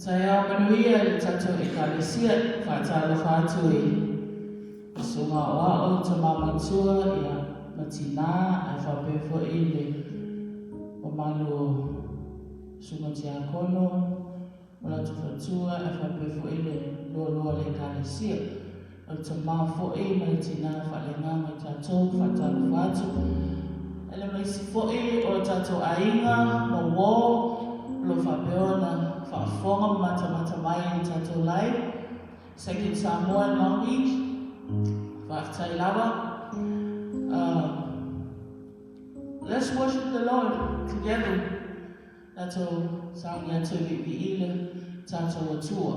Taeao manuia le tatou Ekalesia, faatalofa atu i Susuga Aoao, Tama Matua ia ma Tina ae faapea foi le mamalu o Susuga Tiakono ma latou faletua ae faapea foi le loaloa o le Ekalesia. O le tama foi ma le tina faaleagaga i tatou, faatalofa atu. Ele ma isi foi o tatou aiga ma uo o lo o faapea ona faafofoga ma matamata mai i le tatou live. Second Samoa in Long Beach. Faafetai lava. Let's worship the Lord together. Tatou sauni atu e viivii le tatou Atua.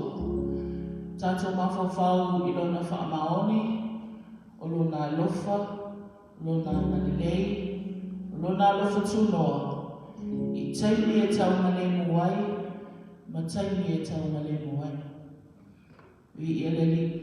Tatou mafaufau i Lona faamaoni, o Lona alofa, o Lona agalelei, o Lona alofa tunoa, i taimi e taugalemu ai ma taimi e taugalemu ai. Viia le Alii.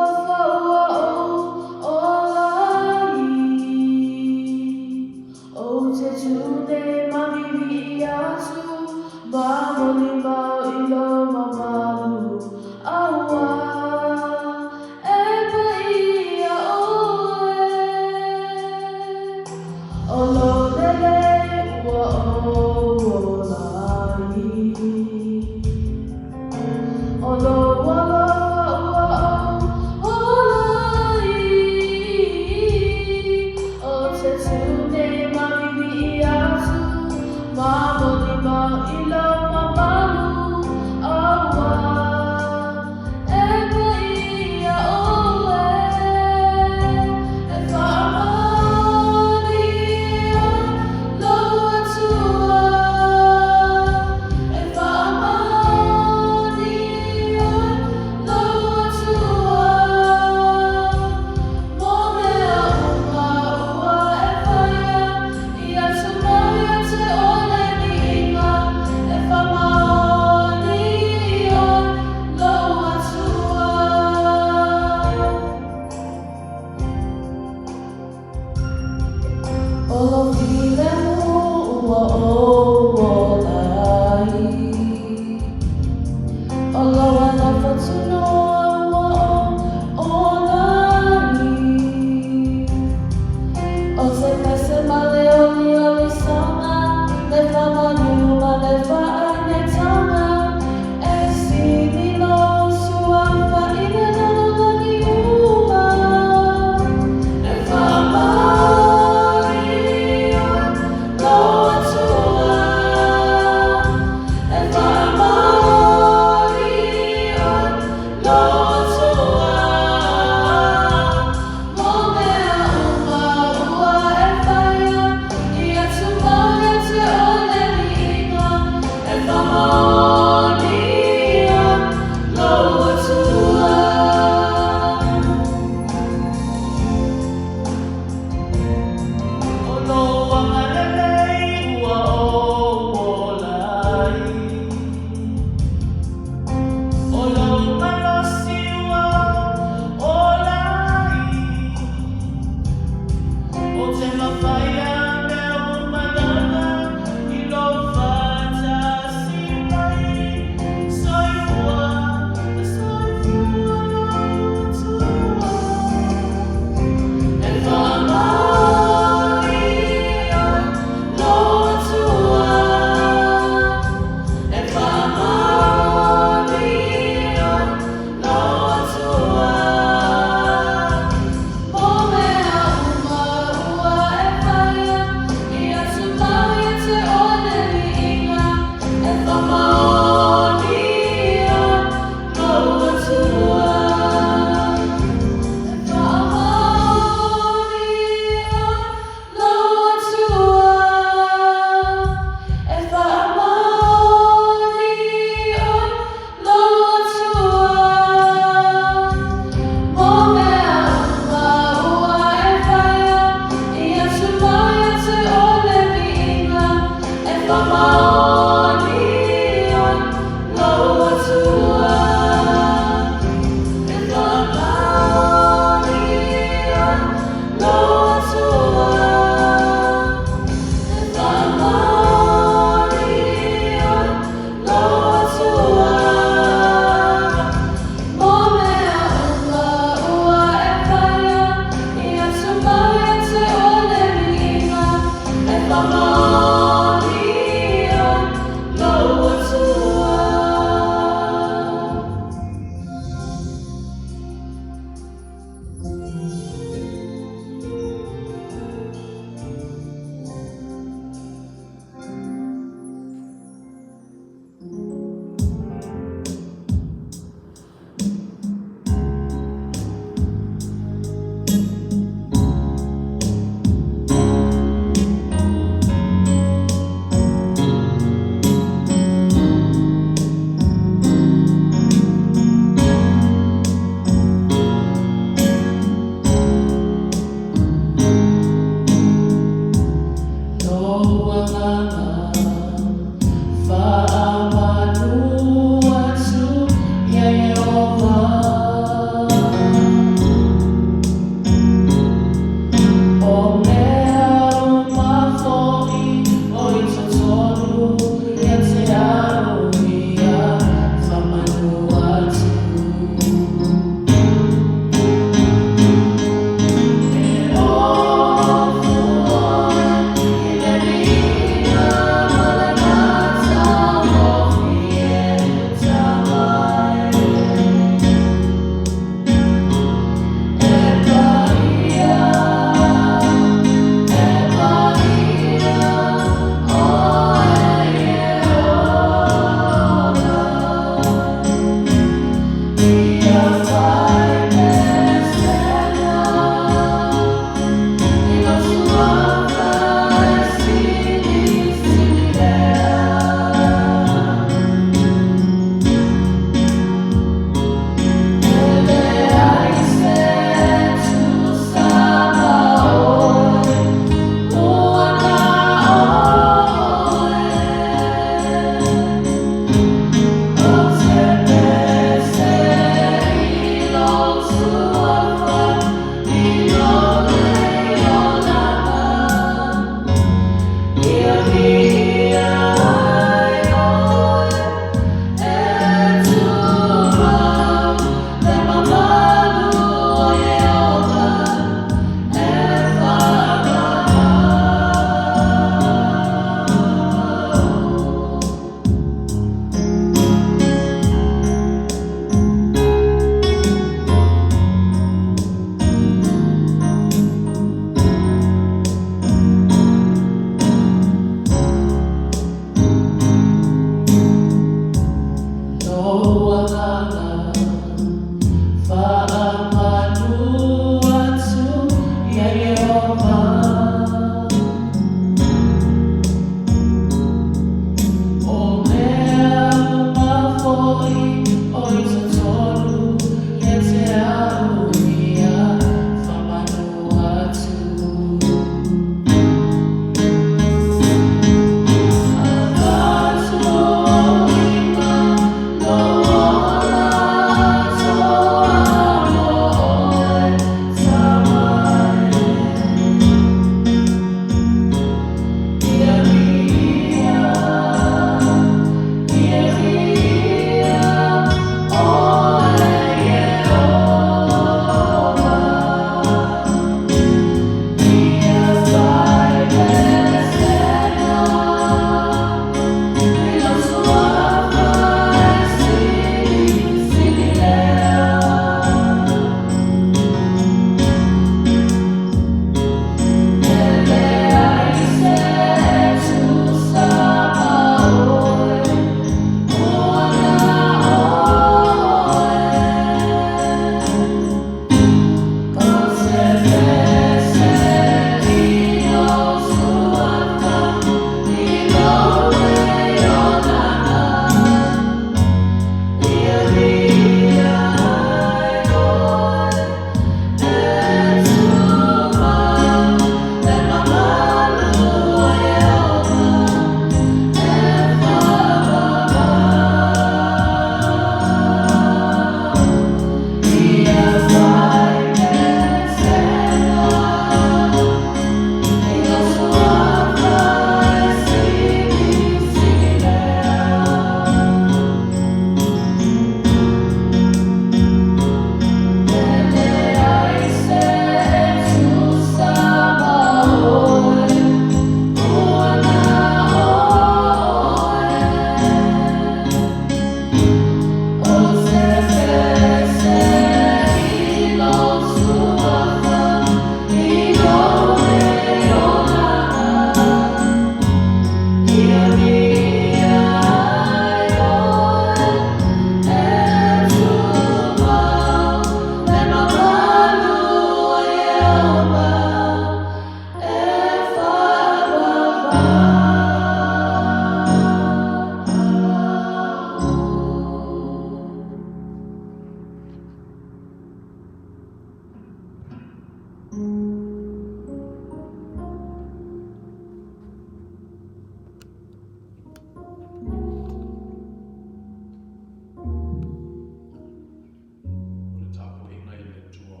O le tapuaiga i le Atua.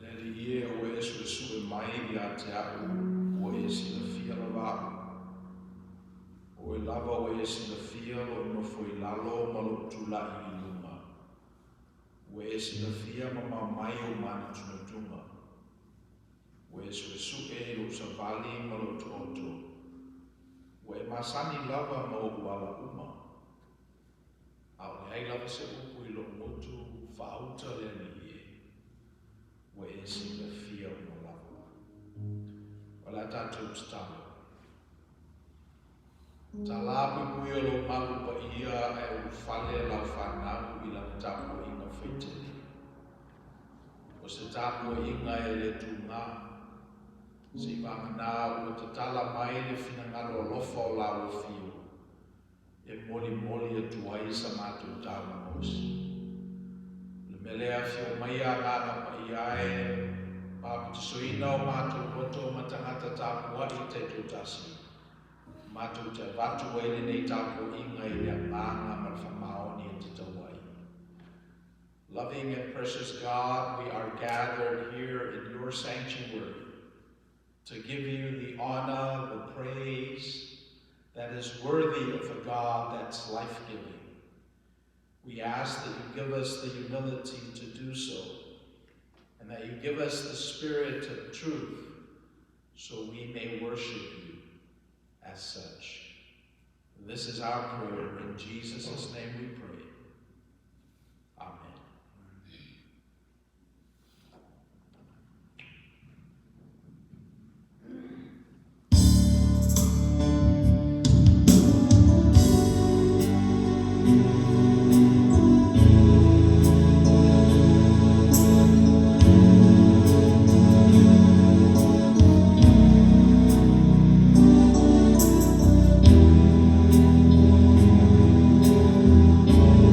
Le Alii e, ua e suesue mai ia te a'u, ua e silafia lava a'u. O oe lava ua e silafia lo'u nofo i lalo ma lo'u tula'i i luga. Ua e silafia mamao mai ou mānatunatuga. Ua e suʻesuʻe i lou savali ma lou taoto. Ua e masani lava ma oʻu ala uma. A o leai lava se upu i loʻu gutu, faauta le Alii e. Ua e silafia uma lava. O le a tatou tatalo. Talā puipui o lou malu paia ae ulufale lau fanau i lana tapuaiga faitele. O se tapuaiga e le tugā, seivagana ua tatala mai le finagalo alofa o lau afio e molimoli atu ai sa matou taumanosi. O le mea lea afio maia Agaga Paia e papitisoina o matou loto ma tagata tapuai taitoatasi. Matou te avatu ai lenei tapuaiga i le agaga ma le faamaoni e tatau ai. Loving and precious God, we are gathered here in your sanctuary to give you the honor, the praise that is worthy of a God that's life-giving. We ask that you give us the humility to do so, and that you give us the spirit of truth so we may worship you as such. This is our prayer. In Jesus' name we pray. Amen. Thank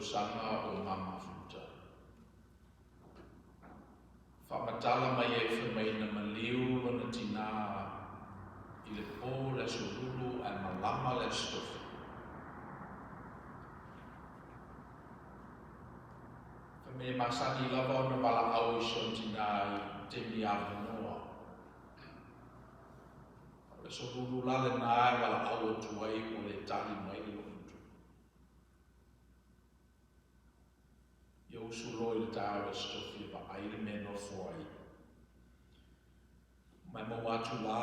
tausaga o ma mafuta. Faamatala mai ai fai mai na maliu lona tinā i le pō le Aso Lulu ae malama le Aso Tofi. Fai mai e masani lava ona valaau i si ona tinā i taimi avanoa. A o le Aso Lulu la lenā e valaau atu ai ua le tali mai le loomatua. Ia usu loa i le taeao o le Aso Tofi e vaai le mea e nofo ai. Ma e maua atu la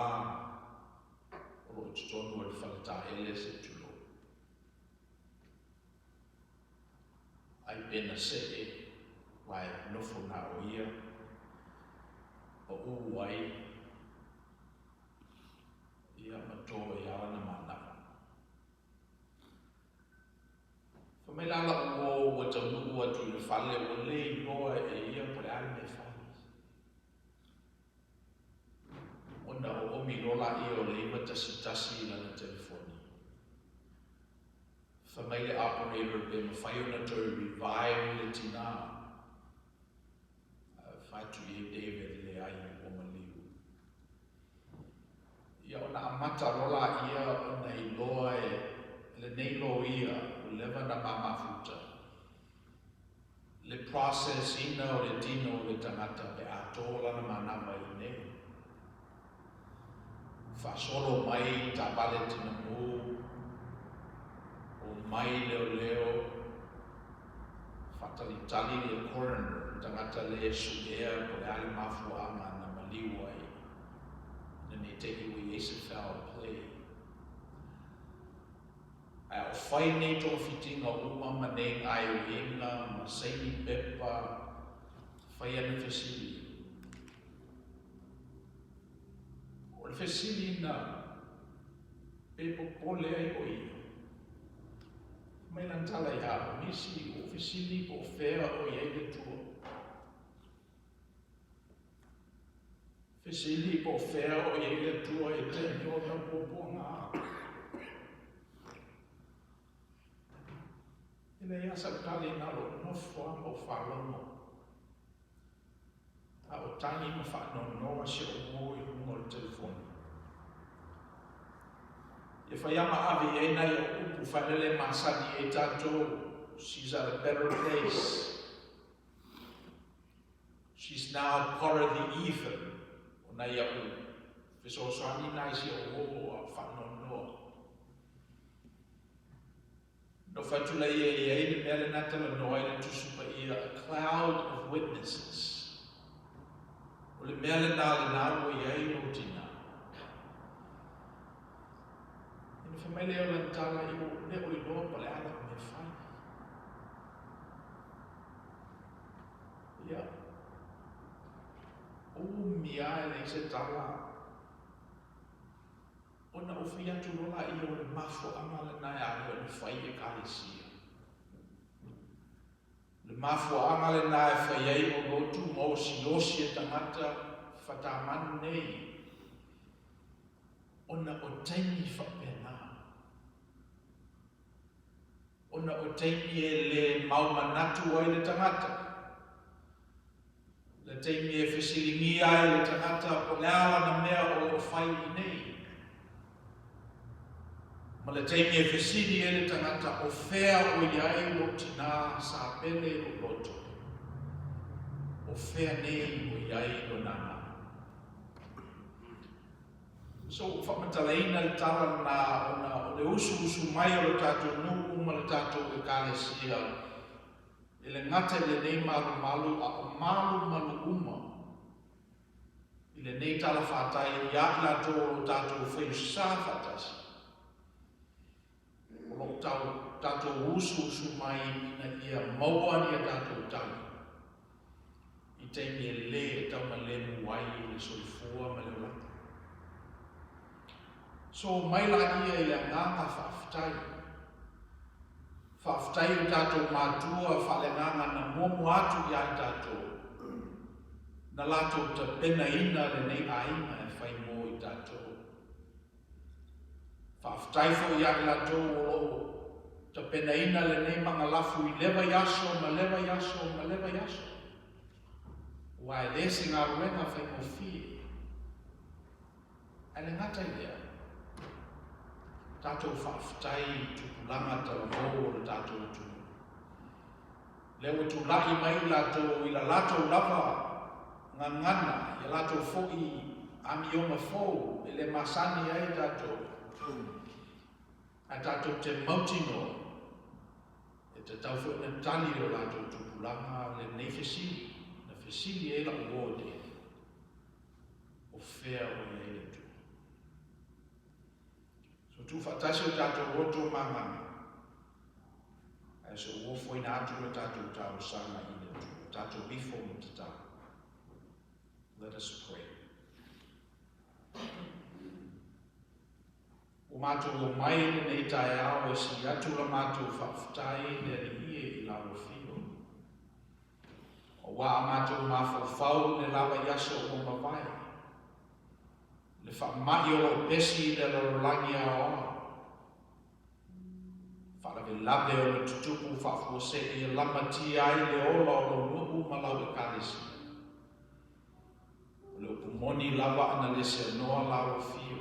o lo o i totonu o le faletaele se i tulou. Ai pe na see aua e nofo na o ia, paʻū ai, ia ma to ai lava lana manava. Fai mai la la'u uō ua taunuu atu i le fale ua le iloa e ia po o le a le mea e fai. Ona oomi loa laia o le 911 i lana telefoni. Fai mai le operator pe mafai ona toe revive le tinā. Ae fai atu i ai David, Leai, ua maliu. Ia ona amata loa laia ona iloa e lenei loia ua leva ona ma mafuta le process ina o le tino o le tagata pe a to lana manava i inei. Faasolo mai taavale tinamu, omai leoleo, faatalitali le coroner, le tagata le suea po o le a le mafuaaga na maliu ai ina ne i te i ua i ai se foul play. Ae o fai nei togafitiga uma ma nei gaioiga ma saini pepa, fai ana fesili. O le fesili na pe popole ai o ia. Fai mai lana tala ia au, nisi ua ou fesili po o fea o i ai le Atua. Fesili po o fea o i ai le Atua i taimi o ona puapuaga. E leai lava sau tali na o lou nofo lava ma ou faalogo. A o tagi ma faanoanoa si ou uō i luga o le telefoni. Ia fai lava ma ave i ai nai au upu failele e masani ai tatou, She's at a better place. She's now part of the ether. O nai au fesoasoani na i si ou uō a o faanoanoa. Nofo atu la ia i ai le mea lena talanoa ai le Tusi Paia, a cloud of witnesses. O le mea lena lena ua i ai lou tinā. Ina fai mai lea o lana tala, i ua le o iloa po o le a lau mea e fai. Ia, umi lava e leai se tala. Ona ou fai atu loa laia o le mafuaaga lena e ala ai ona fai Ekalesia. O le mafuaaga lena e fai ai o lotu ma osiosi e tagata fatamanu nei, ona o taimi faapena. Ona o taimi e le mau manatu ai le tagata, le taimi e fesiligia ai le tagata po o le a lana mea o lo o fai i nei, ma le taimi e fesili ai le tagata o fea o i ai lou tinā sa pele i lou loto, o fea nei o i ai lona agaga. So ua faamatalaina le tala lena ona o le usuusu mai o le tatou nuu ma le tatou Ekalesia e le gata i lenei malumalu a o malumalu uma i lenei talafatai ia i latou o lo tatou faiusa faatasi. O lo o tau tatou usuusu mai ina ia maua ni a tatou tali i taimi e le taugalemu ai le soifua ma le olaga. So mai laia i le agaga faafetai. Faafetai i o tatou matua faaleagaga na muamua atu ia i tatou, na latou tapenaina lenei aiga e fai mo i tatou. Faafetai foi ia i latou o lo o Tapenaina lenei magalafu i lea vaiaso ma lea vaiaso ma lea vaiaso. Aua e le se galuega faigofie. Ae le gata i lea, tatou faafetai i tupulaga talavou o le tatou atunuu. Lea ua tulai mai i latou i la latou lava gagana, ia latou foi amioga fou e le masani ai tatou. Ae tatou te mautinoa e tatau foi ona tali e o latou tupulaga lenei fesili, na fesili ai la'u uo i te o fea o i ai le Atua. So tuufaatasi o tatou loto ma agaga, ae se i ou ofoina atu le tatou talosaga i le Atua, tatou ifo ma tatalo. Let us pray. Ua matou omai i lenei taeao e sili atu la matou faafetai i le Alii e i lau Afio. Aua a matou mafaufau i le lava i aso ua mavae, le faamai o lo o pesi i le lalolagi aoao, faalavelave o le tutupu faafuasei e lamatia ai le ola o lou nuu ma lau Ekalesia. O le upu moni lava ana le seanoa lau Afio,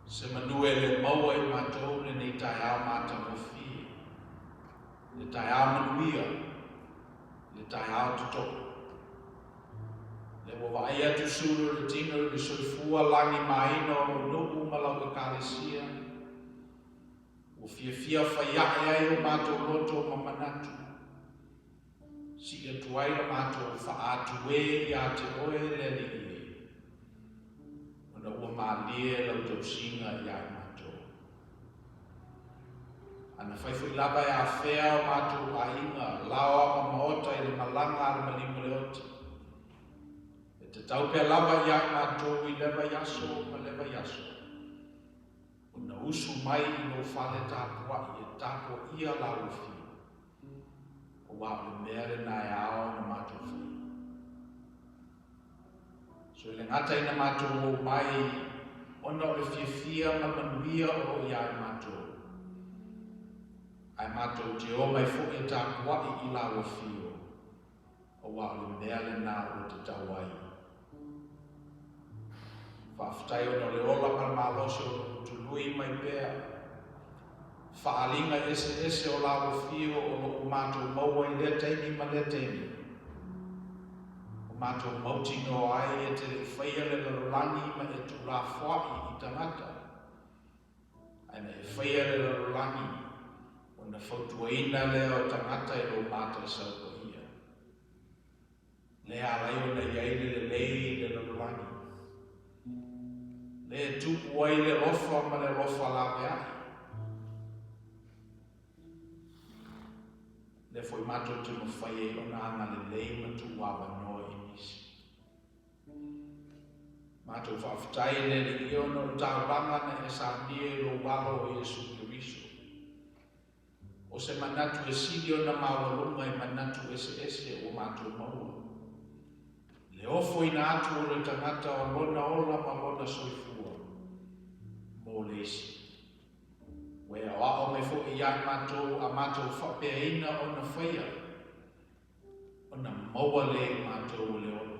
se manu e le maua i matou lenei taeao matagofie, le taeao manuia, le taeao toto'o. Lea ua vaai atu sulu o le tino i le soifua lagimaina o lou nuu ma lau Ekalesia, ua fiafia faiae ai o matou loto ma manatu. Sii atu ai la matou faaatu e iā te oe le Alii e, ona ua malie lau tausiga iā i matou. Ana fai foi lava e afea o matou aiga, laoa ma maota i le malaga a le maliu ma le oti, e tatau pea lava iā i matou i lea vaiaso ma lea vaiaso, ona usu mai i lou fale tapuai e tapuaia lau afio. Aua o le mea lena e ao ona matou faia. So i le gata ina matou ou mai ona o le fiafia ma le manuia o lo o iā i matou, ae matou te omai foi e tapuai i lau afio, aua o le mea lena ua tatau ai. Faafetai ona o le ola ma le malosi o lo o tului mai pea faaaliga eseese o lau afio o lo o matou maua i lea taimi ma lea taimi. O matou mautinoa ai e te le i faia le lalolagi ma e tuulafoai i tagata, ae na e faia le lalolagi ona fautuaina lea o tagata e lou mataisau paia. Lea ala ai ona i ai le lelei i le lalolagi. Lea e tupu ai le alofa ma le alofa laveai. Lea foi matou te mafai ai ona agalelei ma tuuavanoa i nisi. Matou faafetai i le Alii ona o le taulaga na e saunia i lou alo o Iesu Keriso. O se manatu e sili ona maualuga i manatu eseese ua matou maua. Le ofoina atu o le tagata o lona ola ma lona soifua mo le isi. Ua e aoao mai foi iā i matou a matou faapeaina ona faia, ona maua lea i matou o le ola.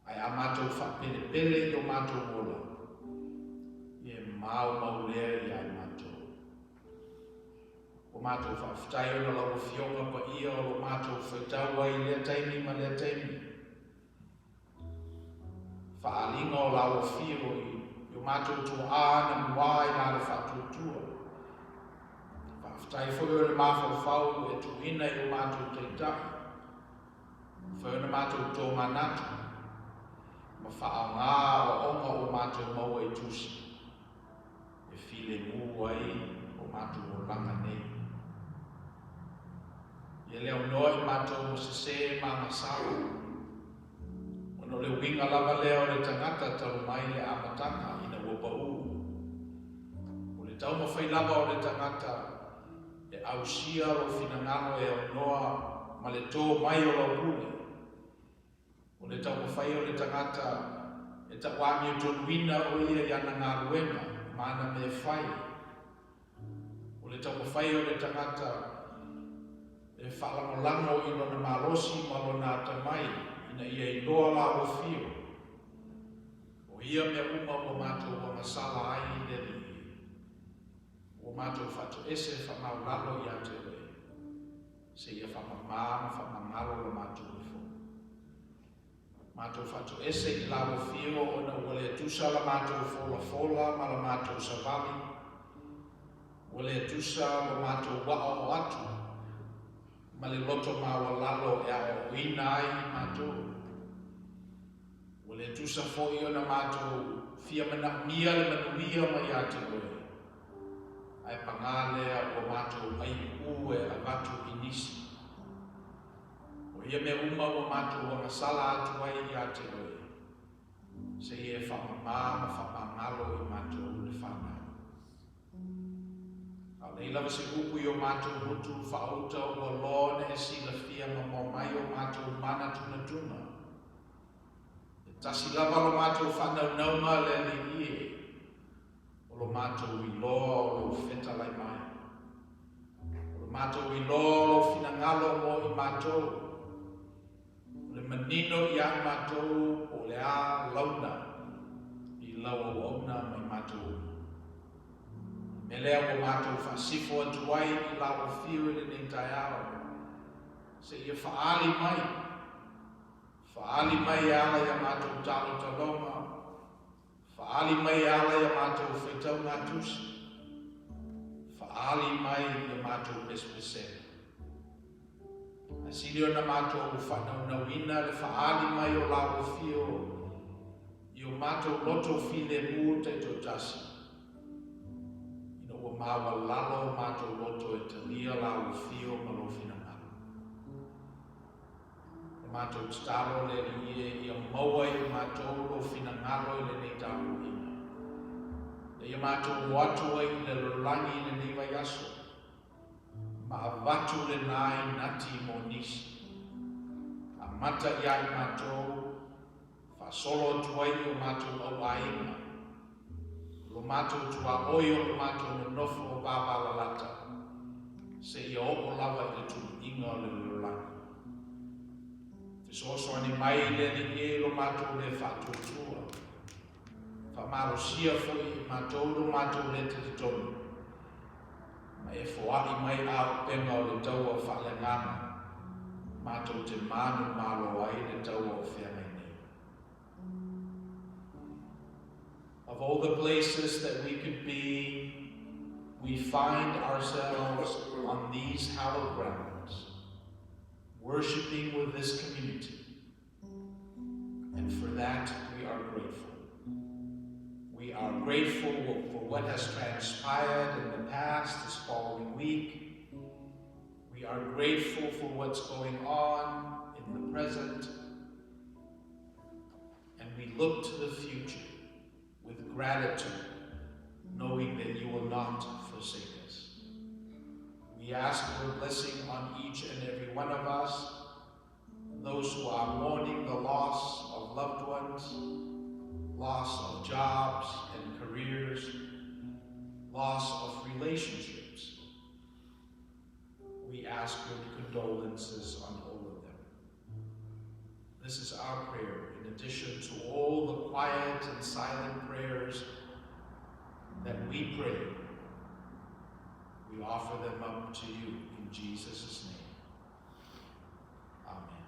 Ae a matou faapelepele i o matou ola, ia e maumau lea iā i matou. Ua matou faafetai ona lau Afioga paia o lo matou faitau ai i lea taimi ma lea taimi. Faaaliga o lau afio i o matou tuaa na muā i la le faatuatua. Faafetai foi o le mafaufau e tuuina i o matou taitai. Fai ona matou tomanatu ma faaaoga aoaoga ua matou maua i tusi e filemu ai o matou olaga nei. Ia le aunoa i matou ma sesē ma agasala, ona o le uiga lava lea o le tagata talu mai le amataga ina ua paū. O le taumafai lava o le tagata e ausia lou finagalo e aunoa ma le tō mai o lau pule. O le taumafai o le tagata e tauamiotonuina o ia i ana galuega ma ana mea fai. O le taumafai o le tagata e faalagolago i lona malosi ma lona atamai ina ia iloa Lau afio. O ia mea uma ua matou agasala ai i le Alii e. Ua matou faatoese faamaualalo ia te Oe, seia faamamā ma faamagalo lo matou ifo. Matou faatoese i Lau afio ona ua le tusa la matou folafola ma la matou savali, ua le tusa lo matou aoao atu ma le loto maualalo e aoaoina ai i matou. Ua le tusa foi ona matou fia manaomia le manuia mai ia te Oe, ae pagā lea ua matou aiuʻu e avatu i nisi. O ia mea uma ua matou agasala atu ai ia te Oe, seia e faamamā ma faamagalo i matou le fanau. A o leai lava se upu i o matou gutu faauta ua loa ona e silafia mamao mai o matou manatunatuga. E tasi lava lo matou faanaunauga le Alii e, o lo matou iloa o lou fetalai mai. O lo matou iloa o lou finagalo mo i matou. O le manino ia i matou po o le a launa i lau auauna ma i matou uma. O le mea lea ua matou faasifo atu ai i lau afio i lenei taeao, seia faaali mai, faaali mai e ala ia matou talotaloga, faaali mai e ala ia matou faitauga tusi, faaali mai ia matou pesepesega. Ae sili ona matou faanaunauina le faaali mai o lau afio i o matou loto filemu taitoatasi, ina ua maualalo o matou loto e talia lau afio ma lou finagalo. O matou tatalo le Alii e, ia maua i matou lou finagalo i lenei tapuaiga. Ina ia matou o atu ai i le lalolagi i lenei vaiaso, ma avatu lena inati mo nisi. Amata ia i matou, faasolo atu ai i o matou auaiga, o lo matou tuaoi o lo matou nonofo vavalalata, seia oo lava i le tuluiga o le lalolagi. Fesoasoani mai le Alii e i lo matou le faatuatua. Faamalosia foi i matou lo matou le talitonu, ma e foai mai auupega o le taua faaleagaga, matou te manumalo ai le taua o feagai nei. Of all the places that we could be, we find ourselves on these hallowed grounds, worshiping with this community. And for that, we are grateful. We are grateful for what has transpired in the past, this following week. We are grateful for what's going on in the present. And we look to the future with gratitude, knowing that you will not forsake us. We ask your blessing on each and every one of us, those who are mourning the loss of loved ones, loss of jobs and careers, loss of relationships. We ask your condolences on all of them. This is our prayer, in addition to all the quiet and silent prayers that we pray. We offer them up to you in Jesus' name. Amen.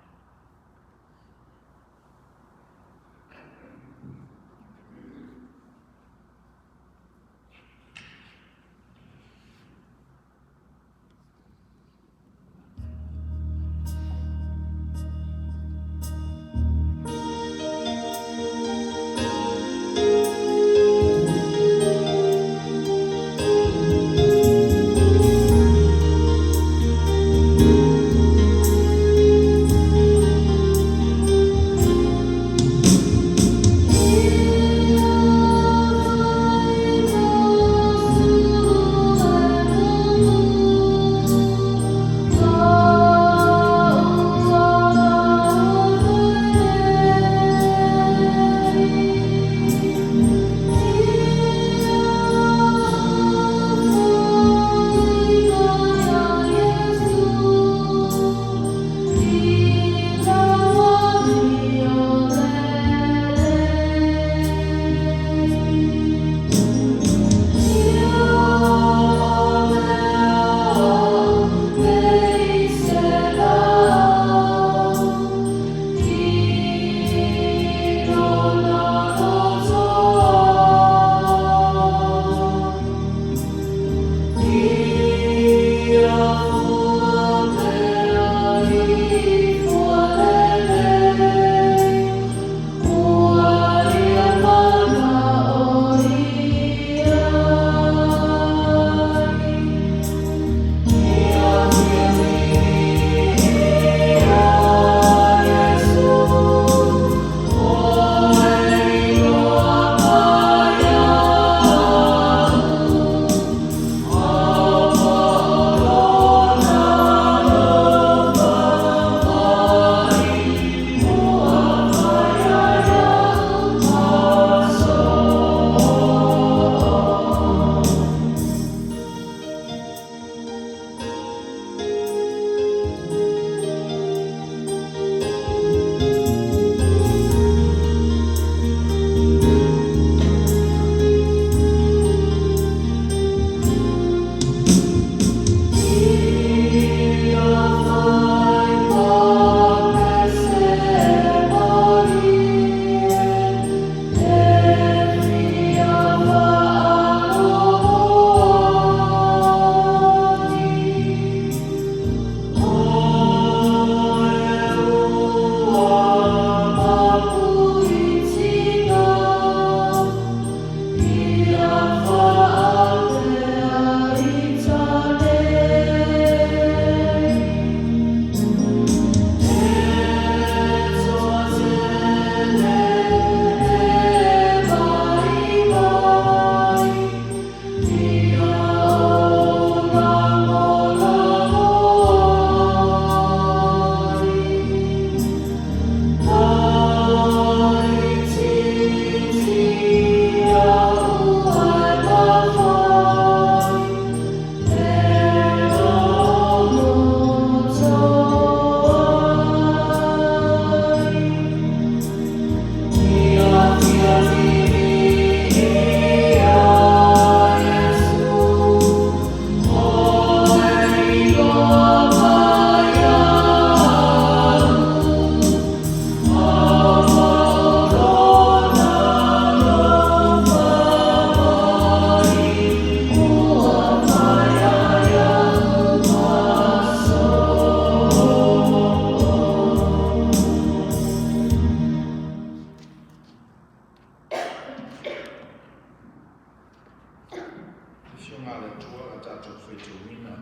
tapuaiga a le Atua o le a tatou faitauina,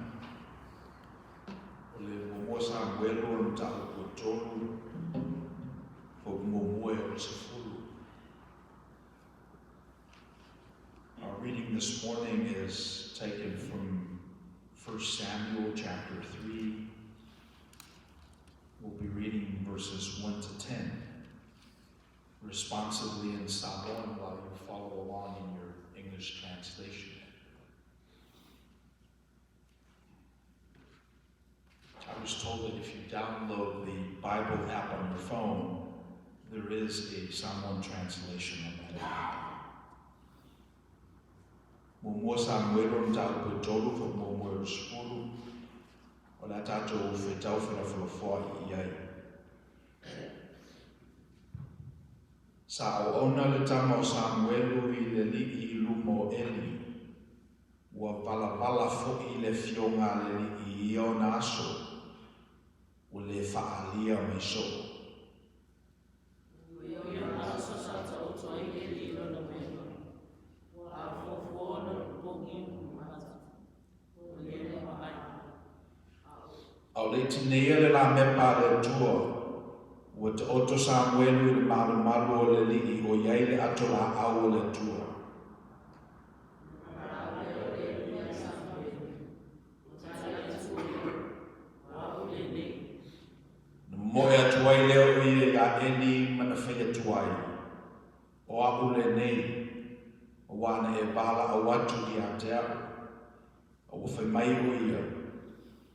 o le Muamua Samuelu o le mataupu e tolu, fuaiupu muamua e oo i le sefulu. Our reading this morning is taken from 1 Samuel chapter 3. We'll be reading verses 1 to 10 responsively in Samoan while you follow along in your English translation. I was told that if you download the Bible app on your phone, there is a Samoan translation on that app. Muamua Samuelu o le mataupu e tolu, fuaiupu muamua e oo i le sefulu, o le a tatou fetau felafolafoai i ai. Sa auauna le tama o Samuelu i le alii i luma o Eli, ua valavala foi le afioga a le alii i ia ona aso, ua le faaalia mai soo. O ia ona aso sa taoto ai Eli i lona moega, ua afoafoa ona popogi ma atu, ua le vaai. A o le i tineia le lamepa a le Atua, ua taoto Samuelu i le malumalu o le alii o i ai le ato laau o le Atua. Na momoe atu ai lea o ia iā Eli ma na fai atu ai, O a'u lenei, auā na e valaau atu ia te a'u, a ua fai mai o ia,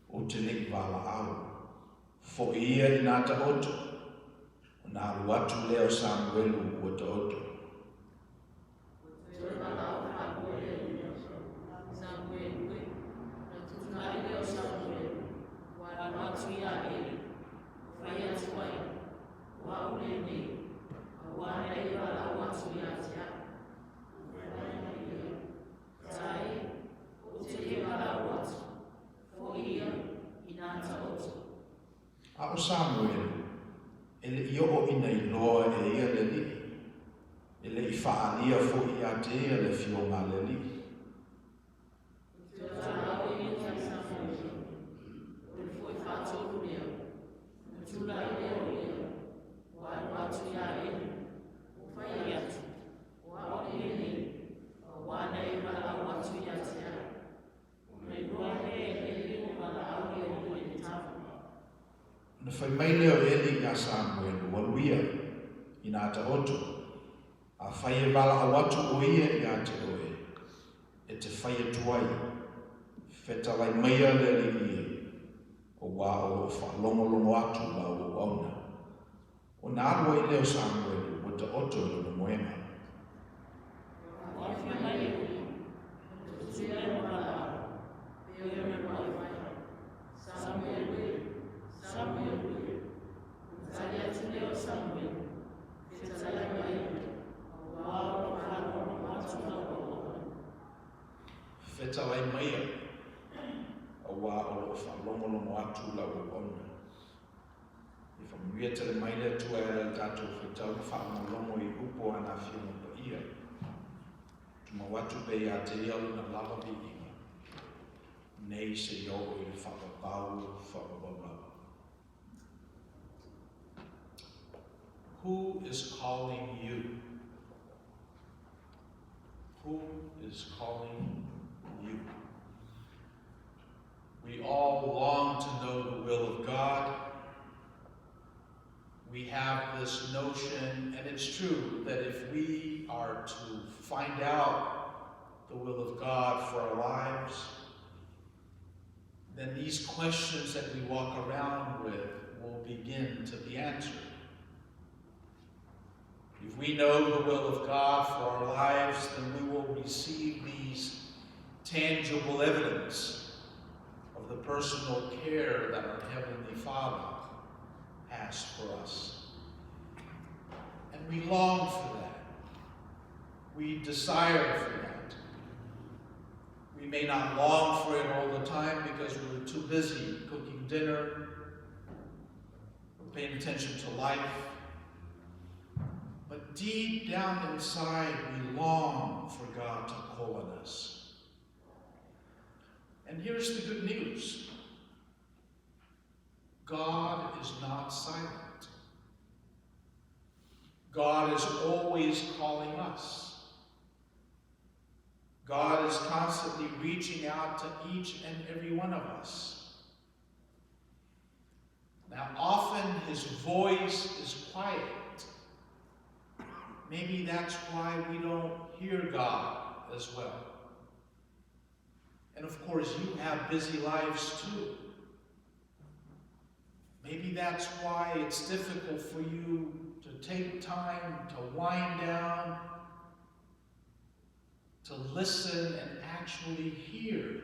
Ou te le i valaau. Foʻi ia inā taoto, ona alu atu lea o Samuelu ua taoto. Toe valaau faalua le Alii, Samuelu e. Ona tutuna'i lea o Samuelu, ua alu atu iā Eli, ma fai atu ai, O a'u lenei, auā na e valaau atu ia te a'u. Fai mai ia, Tae, ou te le valaau atu, foʻi ia, inā taoto. A ʻo Samuele, e le i oo ina iloa e ia le Alii, e le i faaalia foi iā te ia le afioga a le Alii. Toe valaau ia ia Samuele, o le foʻi faatolu lea, ona tulai lea o ia, ua alu atu iā Eli, ua fai atu, O a'u lenei, auā na e valaau atu ia te a'u. Ona iloa lea e Eli ua valaau Iehowa i le tama. Ona fai mai lea o Eli iā Samuelu, Alu ia, inā taoto, afai e valaau atu ʻo ia iā te ʻoe, e te fai atu ai, Fetalai maia le Alii e, auā o loʻo faalogologo atu lau auauna. Ona alu ai lea o Samuelu ua taoto i lona moega. Ua afio mai e ui, ona tutu lea ma valaau, pei ona luai fai, Samuelu e, Samuelu e. Ona tali atu lea o Samuelu, Fetalai maia, auā o loʻo faalogologo atu lau auauna. Fetalai maia, auā o loʻo faalogologo atu lau auauna. E faamanuia tele mai le Atua e ala i le tatou faitau ma faalogologo i upu o ana Afioga Paia. Tumau atu pea iā te ia lona lava viiga, nei seia oo i le faavavau faavavau lava. Who is calling you? Who is calling you? We all long to know the will of God. We have this notion, and it's true, that if we are to find out the will of God for our lives, then these questions that we walk around with will begin to be answered. If we know the will of God for our lives, then we will receive these tangible evidence of the personal care that our Heavenly Father has for us. And we long for that. We desire for that. We may not long for it all the time because we're too busy cooking dinner or paying attention to life. But deep down inside, we long for God to call on us. And here's the good news. God is not silent. God is always calling us. God is constantly reaching out to each and every one of us. Now, often his voice is quiet. Maybe that's why we don't hear God as well. And of course, you have busy lives too. Maybe that's why it's difficult for you to take time to wind down, to listen and actually hear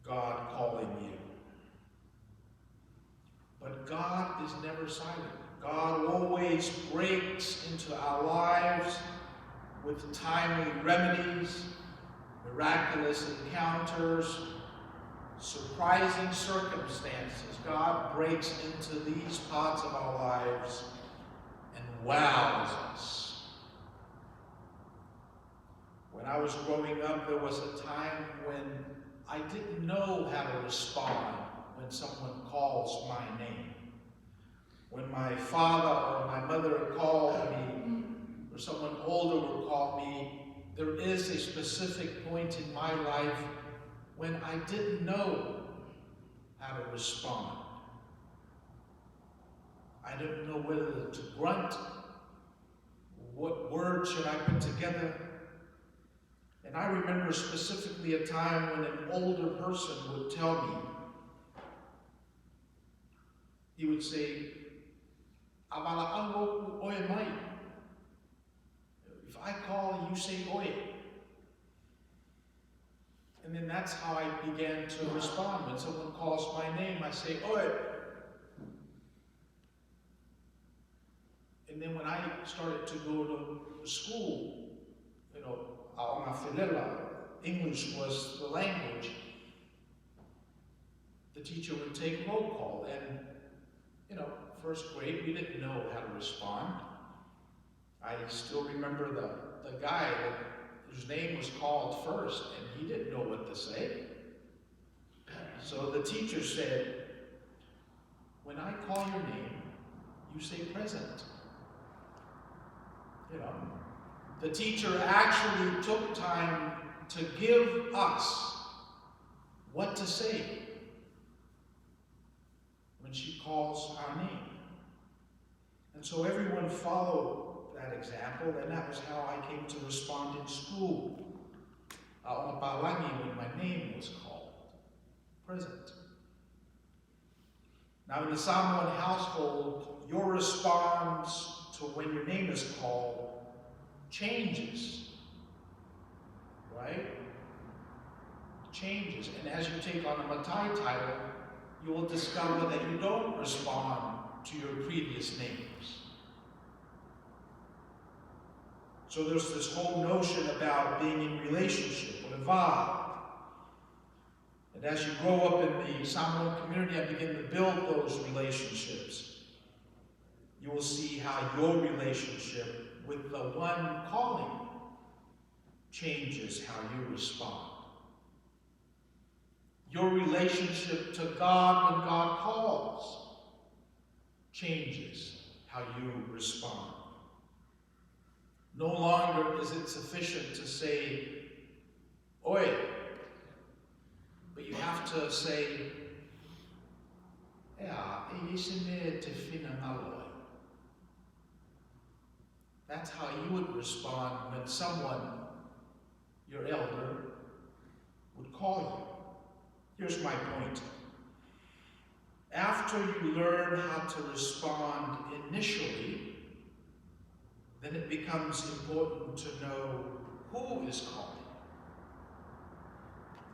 God calling you. But God is never silent. God always breaks into our lives with timely remedies, miraculous encounters, surprising circumstances. God breaks into these parts of our lives and wows us. When I was growing up, there was a time when I didn't know how to respond when someone calls my name. When my father or my mother called me, or someone older would call me, there is a specific point in my life when I didn't know how to respond. I didn't know whether to grunt, what words should I put together. And I remember specifically a time when an older person would tell me, he would say, "A valaau aku oe mai." If I call, you say oe. And then that's how I began to respond. When someone calls my name, I say, oe. And then when I started to go to school, aoga felela, English was the language. The teacher would take roll call, and first grade, we didn't know how to respond. I still remember the guy whose name was called first, and he didn't know what to say. So the teacher said, when I call your name, you say present. The teacher actually took time to give us what to say when she calls our name. And so everyone followed that example, and that was how I came to respond in school. Aoga palagi when my name was called. Present. Now in the Samoan household, your response to when your name is called changes, right? Changes. And as you take on a Matai title, you will discover that you don't respond to your previous names. So there's this whole notion about being in relationship, or va. And as you grow up in the Samoan community and begin to build those relationships, you will see how your relationship with the one calling changes how you respond. Your relationship to God when God calls changes how you respond. No longer is it sufficient to say, oi, but you have to say, ea, e se mea te finagalo ai. That's how you would respond when someone, your elder, would call you. Here's my point. After you learn how to respond initially, then it becomes important to know who is calling,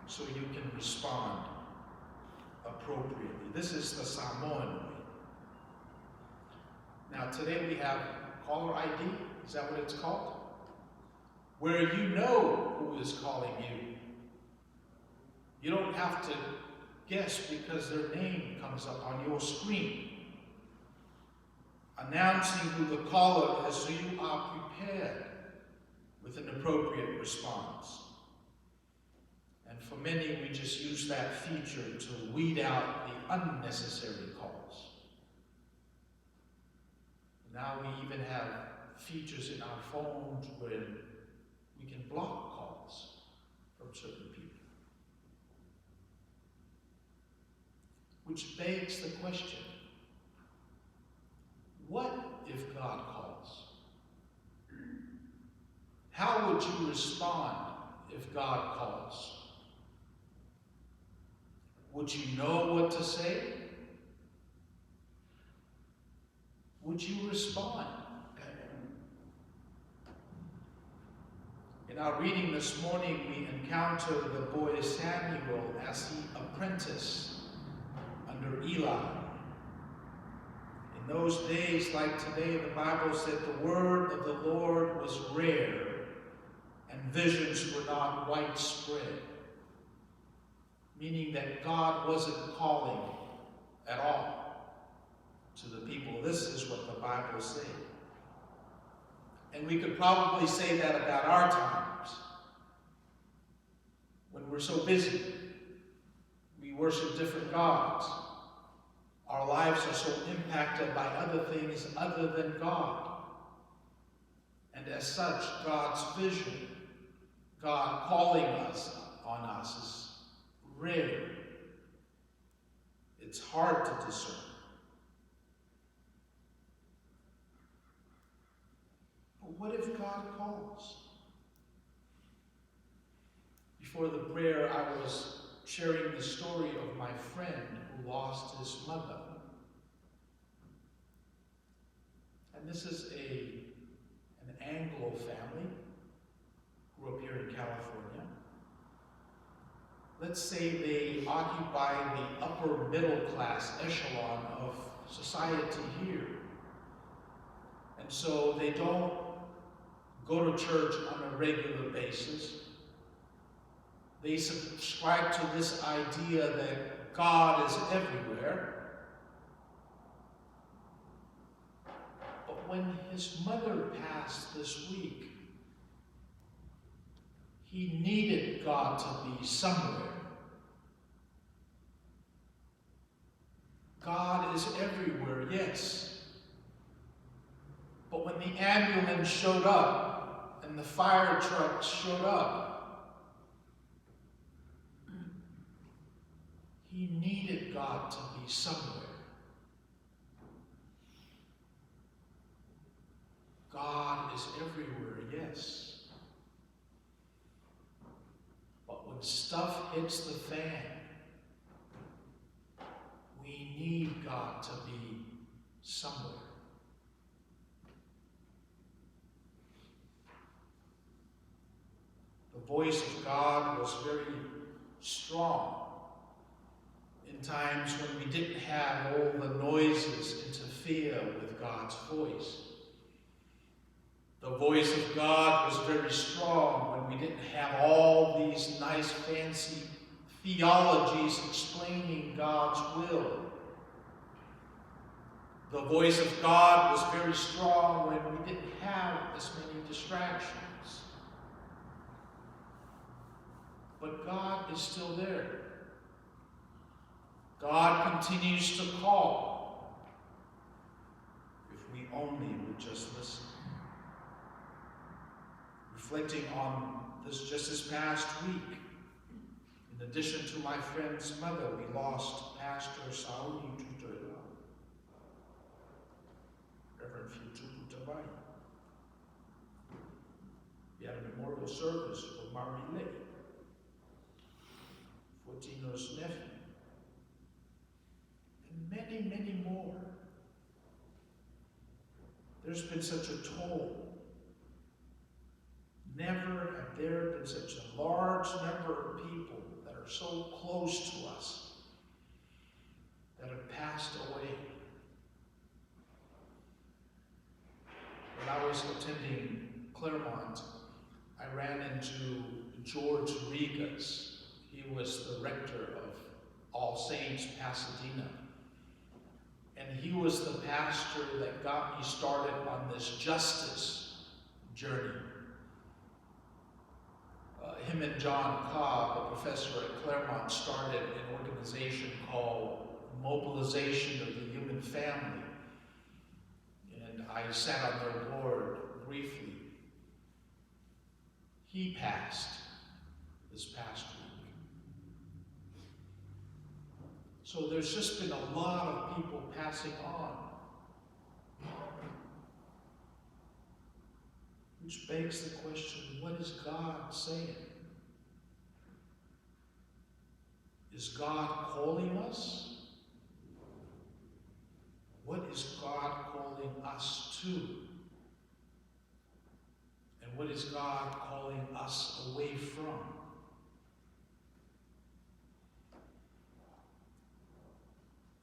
so you can respond appropriately. This is the Samoan way. Now today we have caller ID, is that what it's called? Where you know who is calling you. You don't have to guess because their name comes up on your screen, announcing who the caller is so you are prepared with an appropriate response. And for many, we just use that feature to weed out the unnecessary calls. Now we even have features in our phones where we can block calls from certain people. Which begs the question, what if God calls? How would you respond if God calls? Would you know what to say? Would you respond? In our reading this morning, we encounter the boy Samuel as he apprenticed under Eli. In those days, like today, the Bible said the word of the Lord was rare and visions were not widespread, meaning that God wasn't calling at all to the people. This is what the Bible said. And we could probably say that about our times. When we're so busy, we worship different gods. Our lives are so impacted by other things other than God. And as such, God's vision, God calling us on us, is rare. It's hard to discern. But what if God calls? Before the prayer, I was sharing the story of my friend who lost his mother. And this is an Anglo family, grew up here in California. Let's say they occupy the upper middle class echelon of society here. And so they don't go to church on a regular basis. They subscribe to this idea that God is everywhere. But when his mother passed this week, he needed God to be somewhere. God is everywhere, yes. But when the ambulance showed up and the fire trucks showed up, he needed God to be somewhere. God is everywhere, yes. But when stuff hits the fan, we need God to be somewhere. The voice of God was very strong in times when we didn't have all the noises interfere with God's voice. The voice of God was very strong when we didn't have all these nice fancy theologies explaining God's will. The voice of God was very strong when we didn't have as many distractions. But God is still there. God continues to call if we only would just listen. Reflecting on this just this past week, in addition to my friend's mother, we lost Pastor Sauni Tutoila, Reverend Futupu Tavai. We had a memorial service for Mari Lei, Fortino's nephew, and many, many more. There's been such a toll. Never have there been such a large number of people that are so close to us that have passed away. When I was attending Claremont, I ran into George Regas. He was the rector of All Saints, Pasadena. And he was the pastor that got me started on this justice journey. Him Him and John Cobb, a professor at Claremont, started an organization called Mobilization of the Human Family. And I sat on their board briefly. He passed this past week. So there's just been a lot of people passing on. Which begs the question, what is God saying? Is God calling us? What is God calling us to? And what is God calling us away from?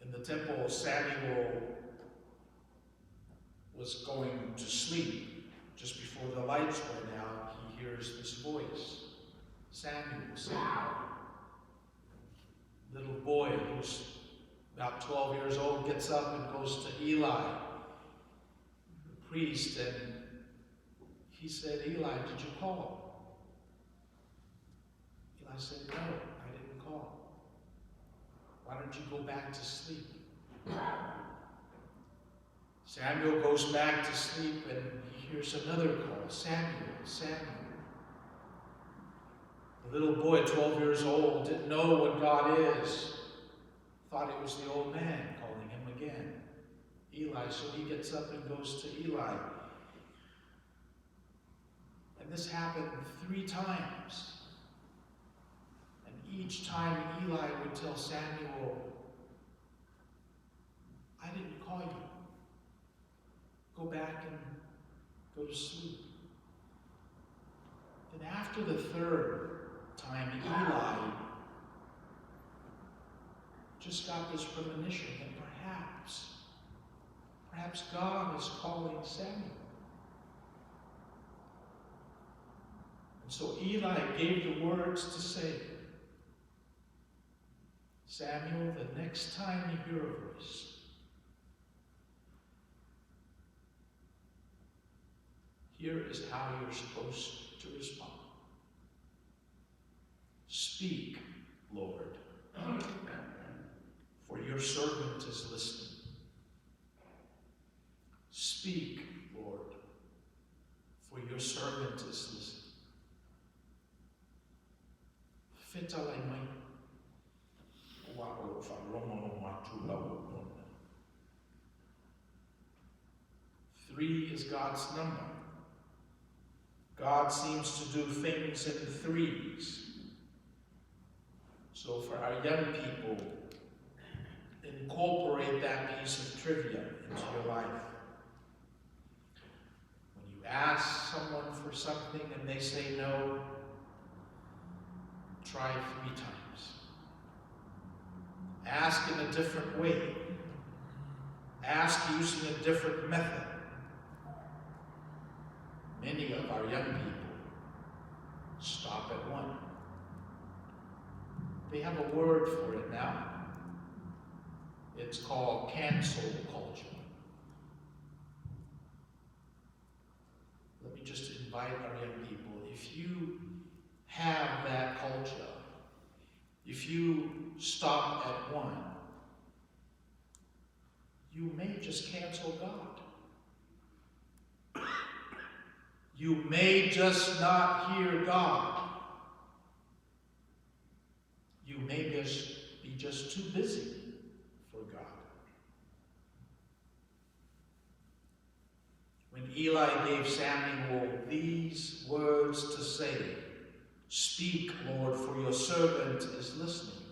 In the temple, Samuel was going to sleep. Just before the lights went out, he hears this voice. Samuel, Samuel. Little boy who's about 12 years old gets up and goes to Eli, the priest, and he said, Eli, did you call? Eli said, no, I didn't call. Why don't you go back to sleep? Samuel goes back to sleep and he hears another call, Samuel, Samuel. The little boy, 12 years old, didn't know what God is. Thought it was the old man calling him again, Eli. So he gets up and goes to Eli. And this happened 3 times. And each time Eli would tell Samuel, I didn't call you. Go back and go to sleep. Then after the 3rd time, Eli just got this premonition that perhaps God is calling Samuel. And so Eli gave the words to say, Samuel, the next time you hear a voice, here is how you're supposed to respond. Speak, Lord, for your servant is listening. Speak, Lord, for your servant is listening. Fetalai mai. Wa o wharongo matu lau ona. 3 is God's number. God seems to do things in threes. So for our young people, incorporate that piece of trivia into your life. When you ask someone for something and they say no, try 3 times. Ask in a different way. Ask using a different method. Many of our young people stop at 1. They have a word for it now. It's called cancel culture. Let me just invite our young people, if you have that culture, if you stop at 1, you may just cancel God. You may just not hear God. You may just be just too busy for God. When Eli gave Samuel these words to say, Speak, Lord, for your servant is listening.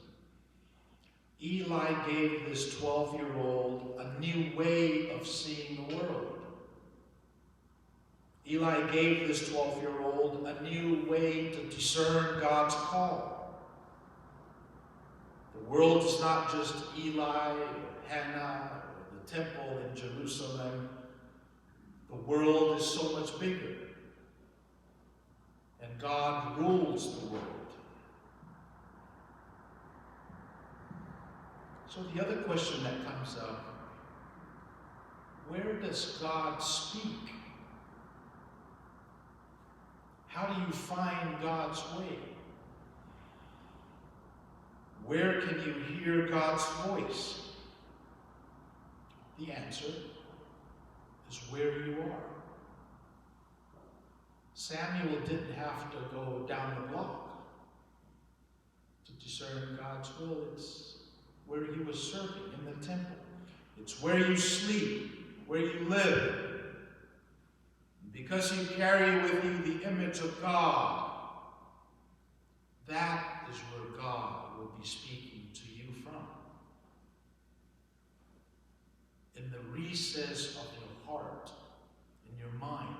Eli gave this 12-year-old a new way of seeing the world. Eli gave this 12-year-old a new way to discern God's call. The world is not just Eli or Hannah or the temple in Jerusalem. The world is so much bigger. And God rules the world. So the other question that comes up, where does God speak? How do you find God's way? Where can you hear God's voice? The answer is where you are. Samuel didn't have to go down the block to discern God's will. It's where he was serving, in the temple. It's where you sleep, where you live. Because you carry with you the image of God, that is where God will be speaking to you from. In the recess of your heart, in your mind,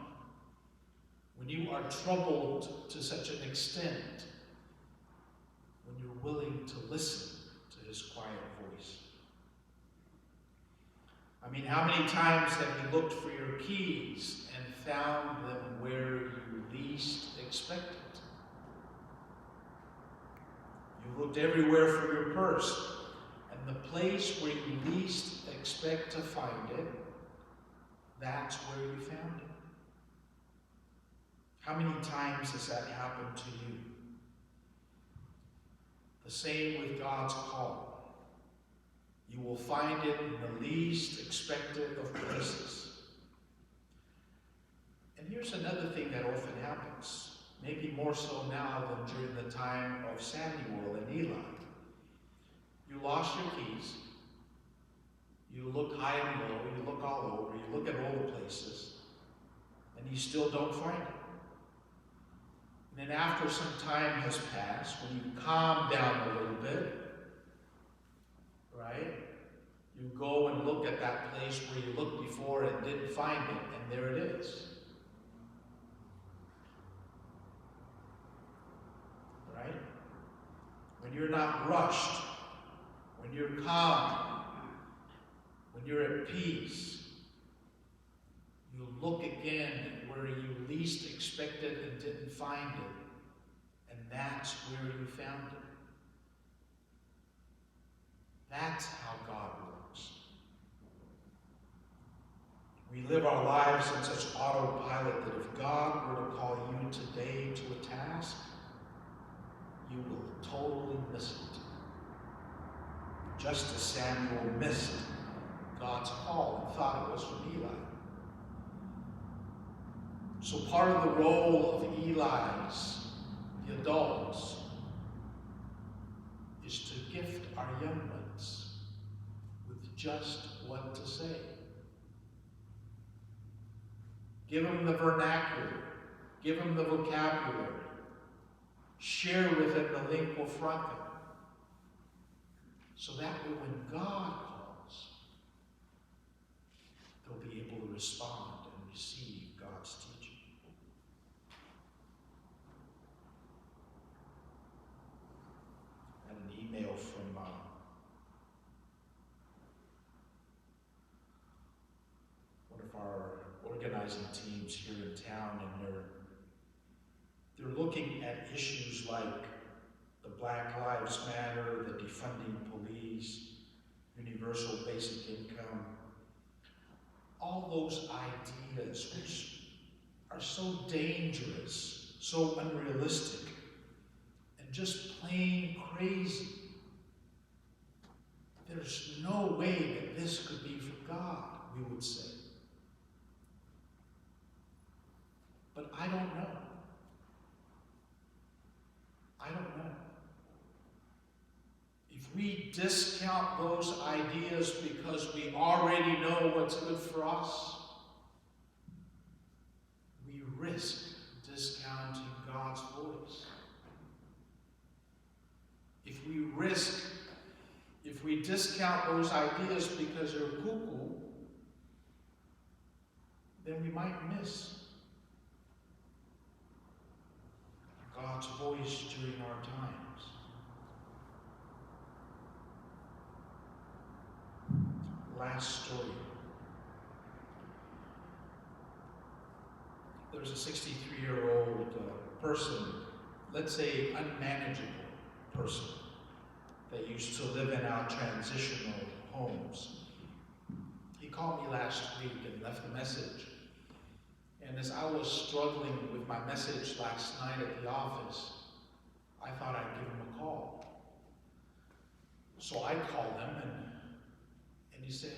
when you are troubled to such an extent, when you're willing to listen to his quiet voice. I mean, how many times have you looked for your keys and found them where you least expected? You looked everywhere for your purse, and the place where you least expect to find it, that's where you found it. How many times has that happened to you? The same with God's call. You will find it in the least expected of places. And here's another thing that often happens, maybe more so now than during the time of Samuel and Eli. You lost your keys. You look high and low, you look all over, you look at all the places, and you still don't find it. And then after some time has passed, when you calm down a little bit, right? You go and look at that place where you looked before and didn't find it, and there it is. Right? When you're not rushed, when you're calm, when you're at peace, you look again where you least expected and didn't find it, and that's where you found it. That's how God works. We live our lives in such autopilot that if God were to call you today to a task, you will totally miss it. Just as Samuel missed God's call and thought it was from Eli. So part of the role of Eli's, the adults, is to gift our young ones with just what to say. Give them the vernacular. Give them the vocabulary. Share with them the lingua franca. So that way when God calls, they'll be able to respond and receive God's teaching. I had an email from one of our organizing teams here in town, and they're looking at issues like the Black Lives Matter, the defunding police, universal basic income, all those ideas which are so dangerous, so unrealistic, and just plain crazy. There's no way that this could be from God, we would say. But I don't know. I don't know. If we discount those ideas because we already know what's good for us, we risk discounting God's voice. If we discount those ideas because they're cuckoo, then we might miss God's voice during our times. Last story. There was a 63-year-old person, let's say unmanageable person, that used to live in our transitional homes. He called me last week and left a message. And as I was struggling with my message last night at the office, I thought I'd give him a call. So I called him, and he said,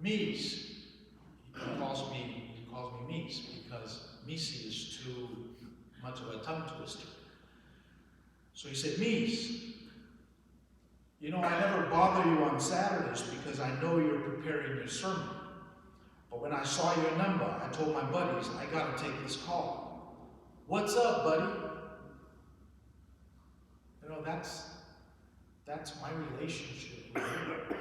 Mise. He calls me Mise because Misi is too much of a tongue twister. So he said, Mise, you know, I never bother you on Saturdays because I know you're preparing your sermon. But when I saw your number, I told my buddies, I got to take this call. What's up, buddy? You know, that's my relationship with him.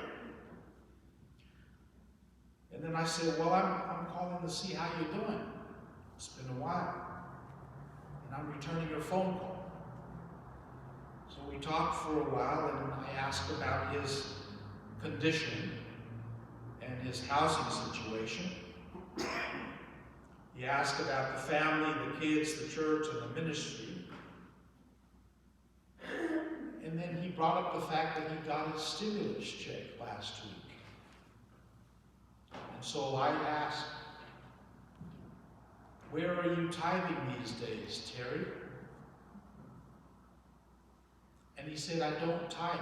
And then I said, well, I'm calling to see how you're doing. It's been a while. And I'm returning your phone call. So we talked for a while, and I asked about his condition and his housing situation. He asked about the family, the kids, the church, and the ministry. And then he brought up the fact that he got his stimulus check last week. And so I asked, where are you tithing these days, Terry? And he said, I don't tithe,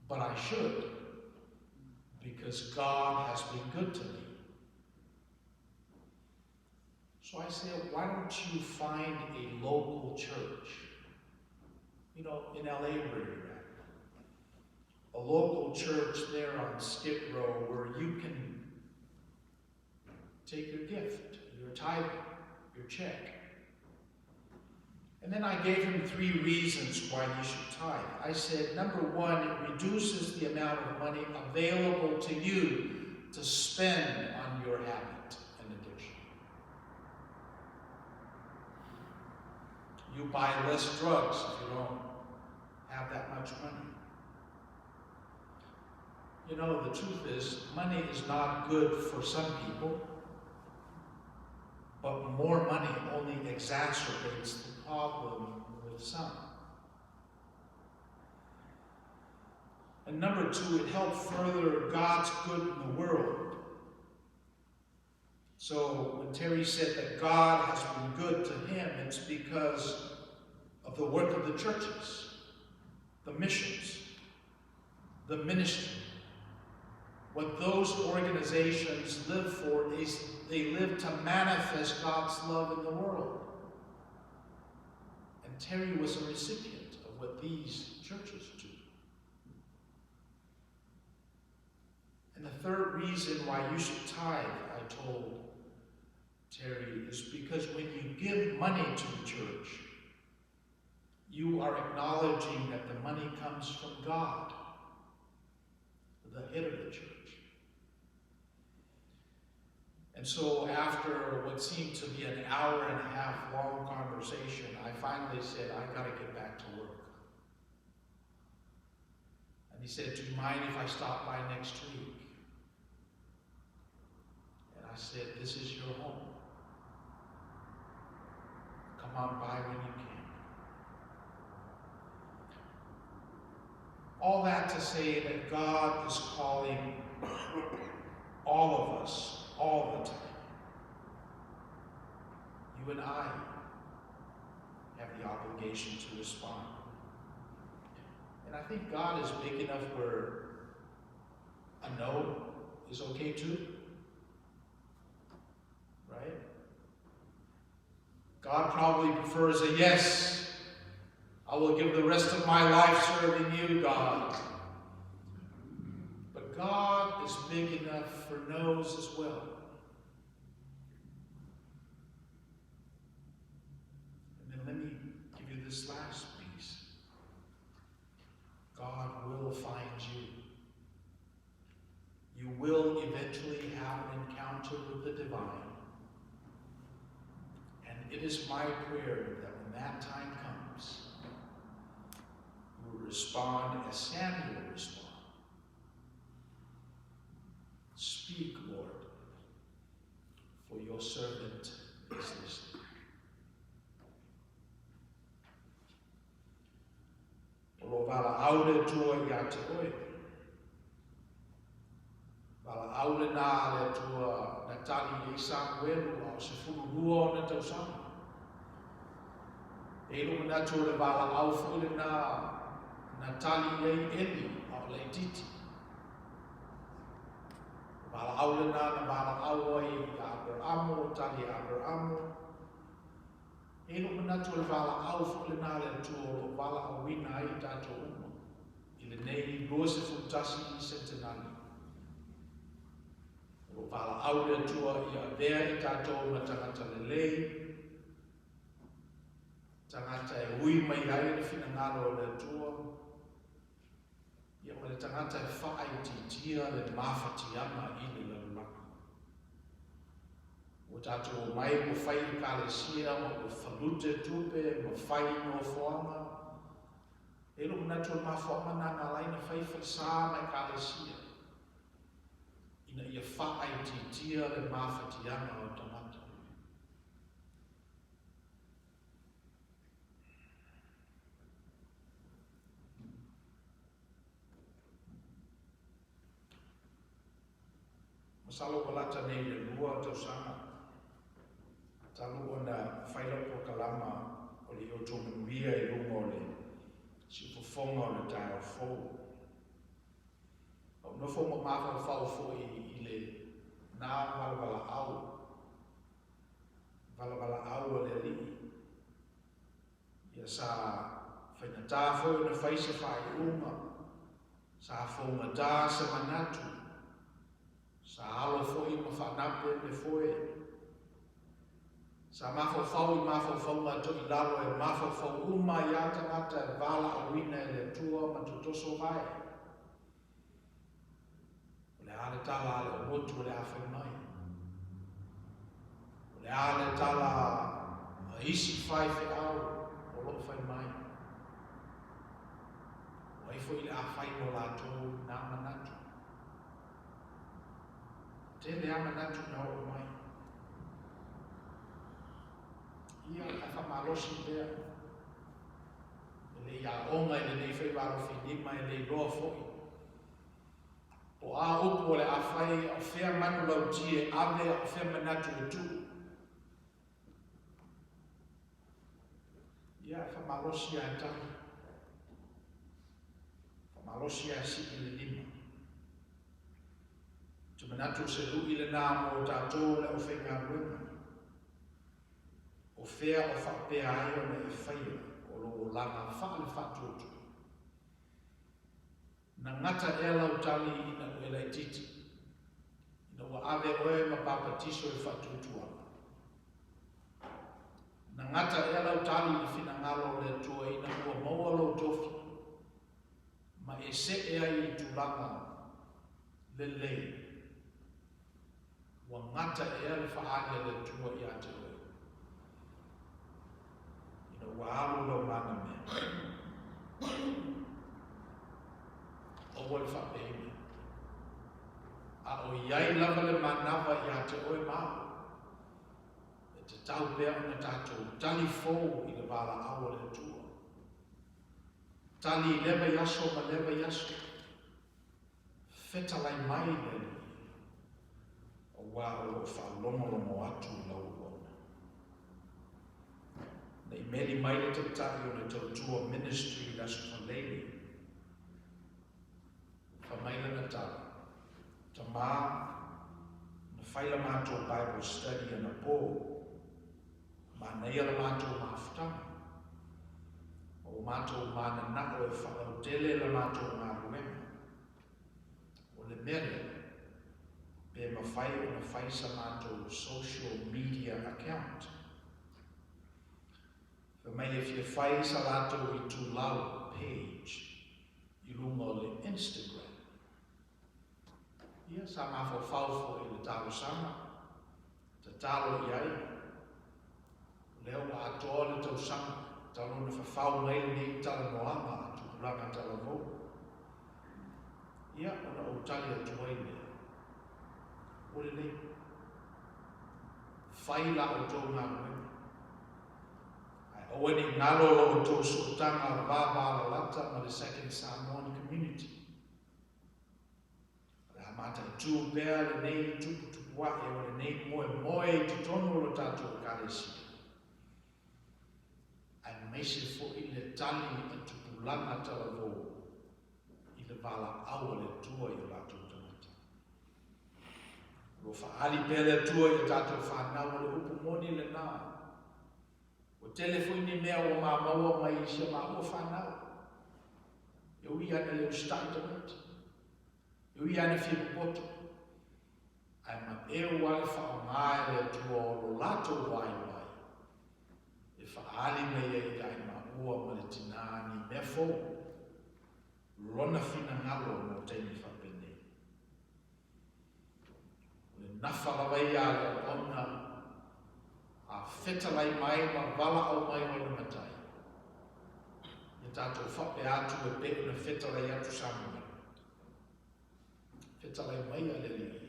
but I should, because God has been good to me. So I said, why don't you find a local church? You know, in LA where you're at. A local church there on Skid Row where you can take your gift, your tithe, your check. And then I gave him 3 reasons why he should tithe. I said, number 1, it reduces the amount of money available to you to spend on your habit and addiction. You buy less drugs if you don't have that much money. You know, the truth is, money is not good for some people, but more money only exacerbates the problem with some. And number 2, it helped further God's good in the world. So when Terry said that God has been good to him, it's because of the work of the churches, the missions, the ministry. What those organizations live for is they live to manifest God's love in the world. And Terry was a recipient of what these churches do. And the third reason why you should tithe, I told Terry, is because when you give money to the church, you are acknowledging that the money comes from God, the head of the church. And so after what seemed to be an hour and a half long conversation, I finally said, I got to get back to work. And he said, do you mind if I stop by next week? And I said, this is your home. Come on by when you can. All that to say that God is calling all of us all the time. You and I have the obligation to respond. And I think God is big enough where a no is okay too. Right? God probably prefers a yes. I will give the rest of my life serving you, God. But God is big enough for no's as well. And then let me give you this last piece. God will find you. You will eventually have an encounter with the divine. And it is my prayer that when that time comes, you will respond as Samuel responded. Speak, Lord, for your servant is listening. O lo vala aure tua ia te oe. Vala aure nā le tua tali i ai Samuelu a o 12 ona tausaga. E i ai lou manatu o le valaau foi lena na tali i ai Eli a o laitiiti. O le valaau lena na valaau ai ia Aperamo, tali e Aperamo. E i ai lou manatu o le valaau foi lena a le Atua o lo o valaauina ai i tatou uma i lenei 21 setenali. O lo o valaau le Atua ia avea i tatou ma tagata lelei, tagata e ui mai ai le finagalo o le Atua, ia ma le tagata e faaitiitia le mafatiaga i le lalolagi. Ua tatou omai ua fai Ekalesia ma ua falute tupe ma fai nofoaga. E i ai lou manatu o le mafuaaga lena na ala ai ona fai falesa ma Ekalesia, ina ia faaitiitia le mafatiaga o tagata. Masalo ua lata nei i le 2 tausaga talu ona fai lau polokalama o le Ioto Manuia i luga o le siufofoga o le taeao fou. Ou nofo ma mafaufau foi i le na valavalaau, valavalaau a le Alii. Ia sa faigata foi ona fai se faaiuga, sa fougata se manatu, sa alo foi ma faanape le foe. Sa mafaufau i mafaufauga toilalo e mafaufau uma ai a tagata e valaauina e le Atua ma totoso vae. O le a le tala a le aumotu o le a fai mai? O le a le tala a isi faifeau o lo o fai mai? O ai foi le a fai mo latou na manatu? Tele a manatu na oo mai. Ia, ae faamalosi pea. E le i aoga i lenei faiva alofilima, e le iloa foi. Po o a upu o le a fai, a o fea manulauti e ave, a o fea manatu e tuu. Ia, e faamalosi lava e tali. Faamalosi lava e sii le lima. Ou te manatu o se lui lena mo tatou le aufaigaluega. O fea o faapea ai ona e faia o lou olaga faale-faatuatua? Na gata ea lau tali ina ua e laitiiti, ina ua ave oe ma papatiso i le faatuatuaga? Na gata ea lau tali i le finagalo o le Atua ina ua maua lou tofi ma e see ai i tulaga lelei? Ua gata ea le faaali a le Atua ia te oe ina ua alu lau manamea? Aua le faapeina. A o i ai lava le manava ia te oe ma au, e tatau pea ona tatou tali fou i le valaau a le Atua. Tali i lea vaiaso ma lea vaiaso. Fetalai mai le Alii, aua o lo o faalogologo atu lau auauna. Na imeli mai le Taitai o le Tautua Ministry i le Aso Faraile, fai mai lana tala, Tamā, na fai la matou Bible study anapō, manaia la matou mafutaga, ma ua matou mananao e faalautele la matou galuega. O le mea lea, pe mafai ona fai sa matou social media account. Fai mai e fia fai sa latou itulau, page, i luga o le Instagram. Ia, sa mafaufau foi i le talosaga, tatalo i ai. O lea ua atoa le tausaga talu ona fafao mai lenei talanoaga a Tupulaga Talavou. Ia, ona ou tali atu ai lea, ua lelei. Fai la outou galuega. Ae aua ne i galo lo outou sootaga vavalalata ma le Second Samoan Community. O le a mataitu pea lenei tuputupuaga. tutupu a'e o lenei moemoe i totonu o lo tatou Ekalesia, aemaise foi le tali a tupulaga talavou i le valaau a le Atua i o latou tagata. O lo o faaali pea le Atua i a tatou fanau, o le upu moni lena. Ua tele foi ni mea ua ma maua mai i si a maua fanau. E ui lava ina le usitai tamaiti. E ui lava ina fia popoto. Ae maeu lava le faaaoga e le Atua o lo latou vaivai e faaali mai ai ia i maua ma le tinā ni mea fou, lona finagalo mo taimi faapenei. O le nafa lava ia a le auauna, a fetalai mai ma valaau mai lona Matai, ia tatou faapea atu e pei ona fetalai atu Samuele, Fetalai mai a le Alii,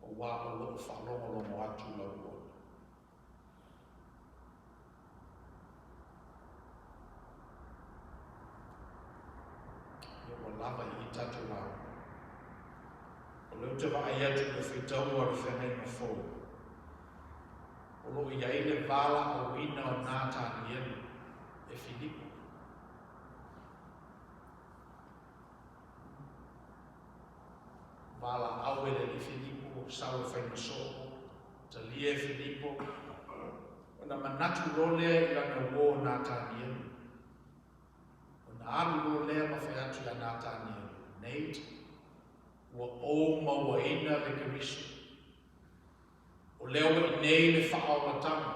auā o lo o faalogologo atu lau auauna. Ia ua lava i i tatou lauga. O lea ou te vaai atu i le faitauga o le feagaiga fou, o lo o i ai le valaauina o Natanielu e Filipo. Valaau e le alii Filipo, sau e fai ma soo, talia e Filipo, ona manatu loa lea i lana uo o Natanielu. Ona alu loa lea ma fai atu iā Natanielu, Nate, ua ou mauaina le Keriso. O lea ua i nei le faaolataga.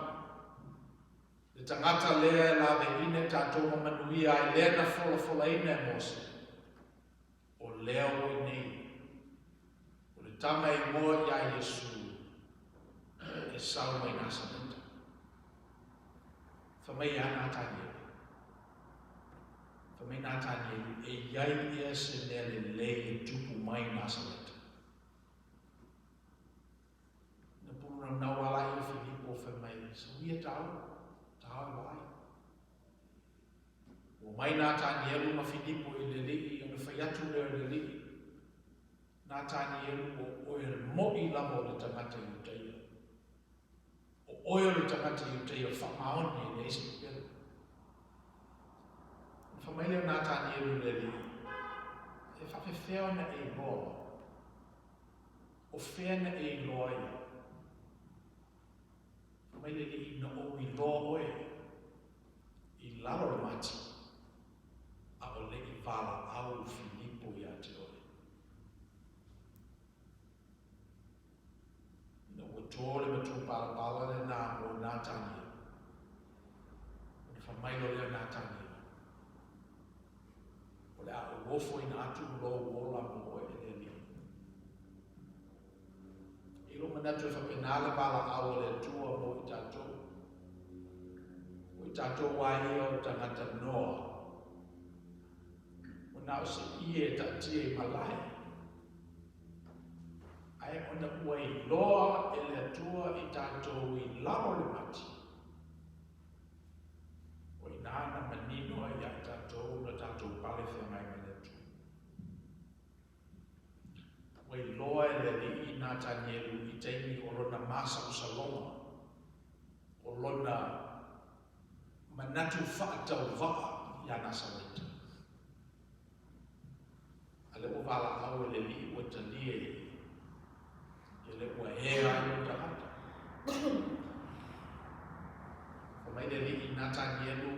Le tagata lea e laveina i tatou ma manuia ai lea na folafolaina e Mose, o lea ua i nei. O le tama e igoa iā Iesu e sau mai Nasareta. Fai mai ia Natanielu, fai mai Natanielu, e i ai ea se mea lelei e tupu mai Nasareta? Na pulunaunau lava laia o Filipo fai mai, Sauia tāua, tāua e vaai. Ua mai Natanielu ma Filipo i le alii, ona fai atu lea o le alii, Natanielu, o oe le mo'i lava o le tagata Iutaia. O oe o le tagata Iutaia faamaoni e leai se pepelo. Ona fai mai lea o Natanielu i le alii, E faapefea ona e iloa au? O fea na e iloa ai au? Fai mai le Alii, Na ou iloa oe i lalo o le mati, a o le i valaau Filipo iā te oe. Ina ua tō le matupalapala lenā mo Natanielu, ona fai mai loa lea o Natanielu, O le a ou ofoina atu lou ola mo oe e le Alii. I lou manatu e faapena le valaau a le Atua mo i tatou. O i tatou a ia o tagata noa. Ua na o se ie e taatia i malae. Ae ona ua iloa e le Atua i tatou i lalo o le mati. O i ina na manino ai iā i tatou lo tatou pale feagai ma le Atua. Ua iloa e le Alii Natanielu i taimi o lona masalosaloga, o lona manatu faatauvaa iā Nasareta. A lea ua valaau e le Alii ua talia e ia. Ia lea ua ea ai lou tagata. Fai mai le Alii Natanielu,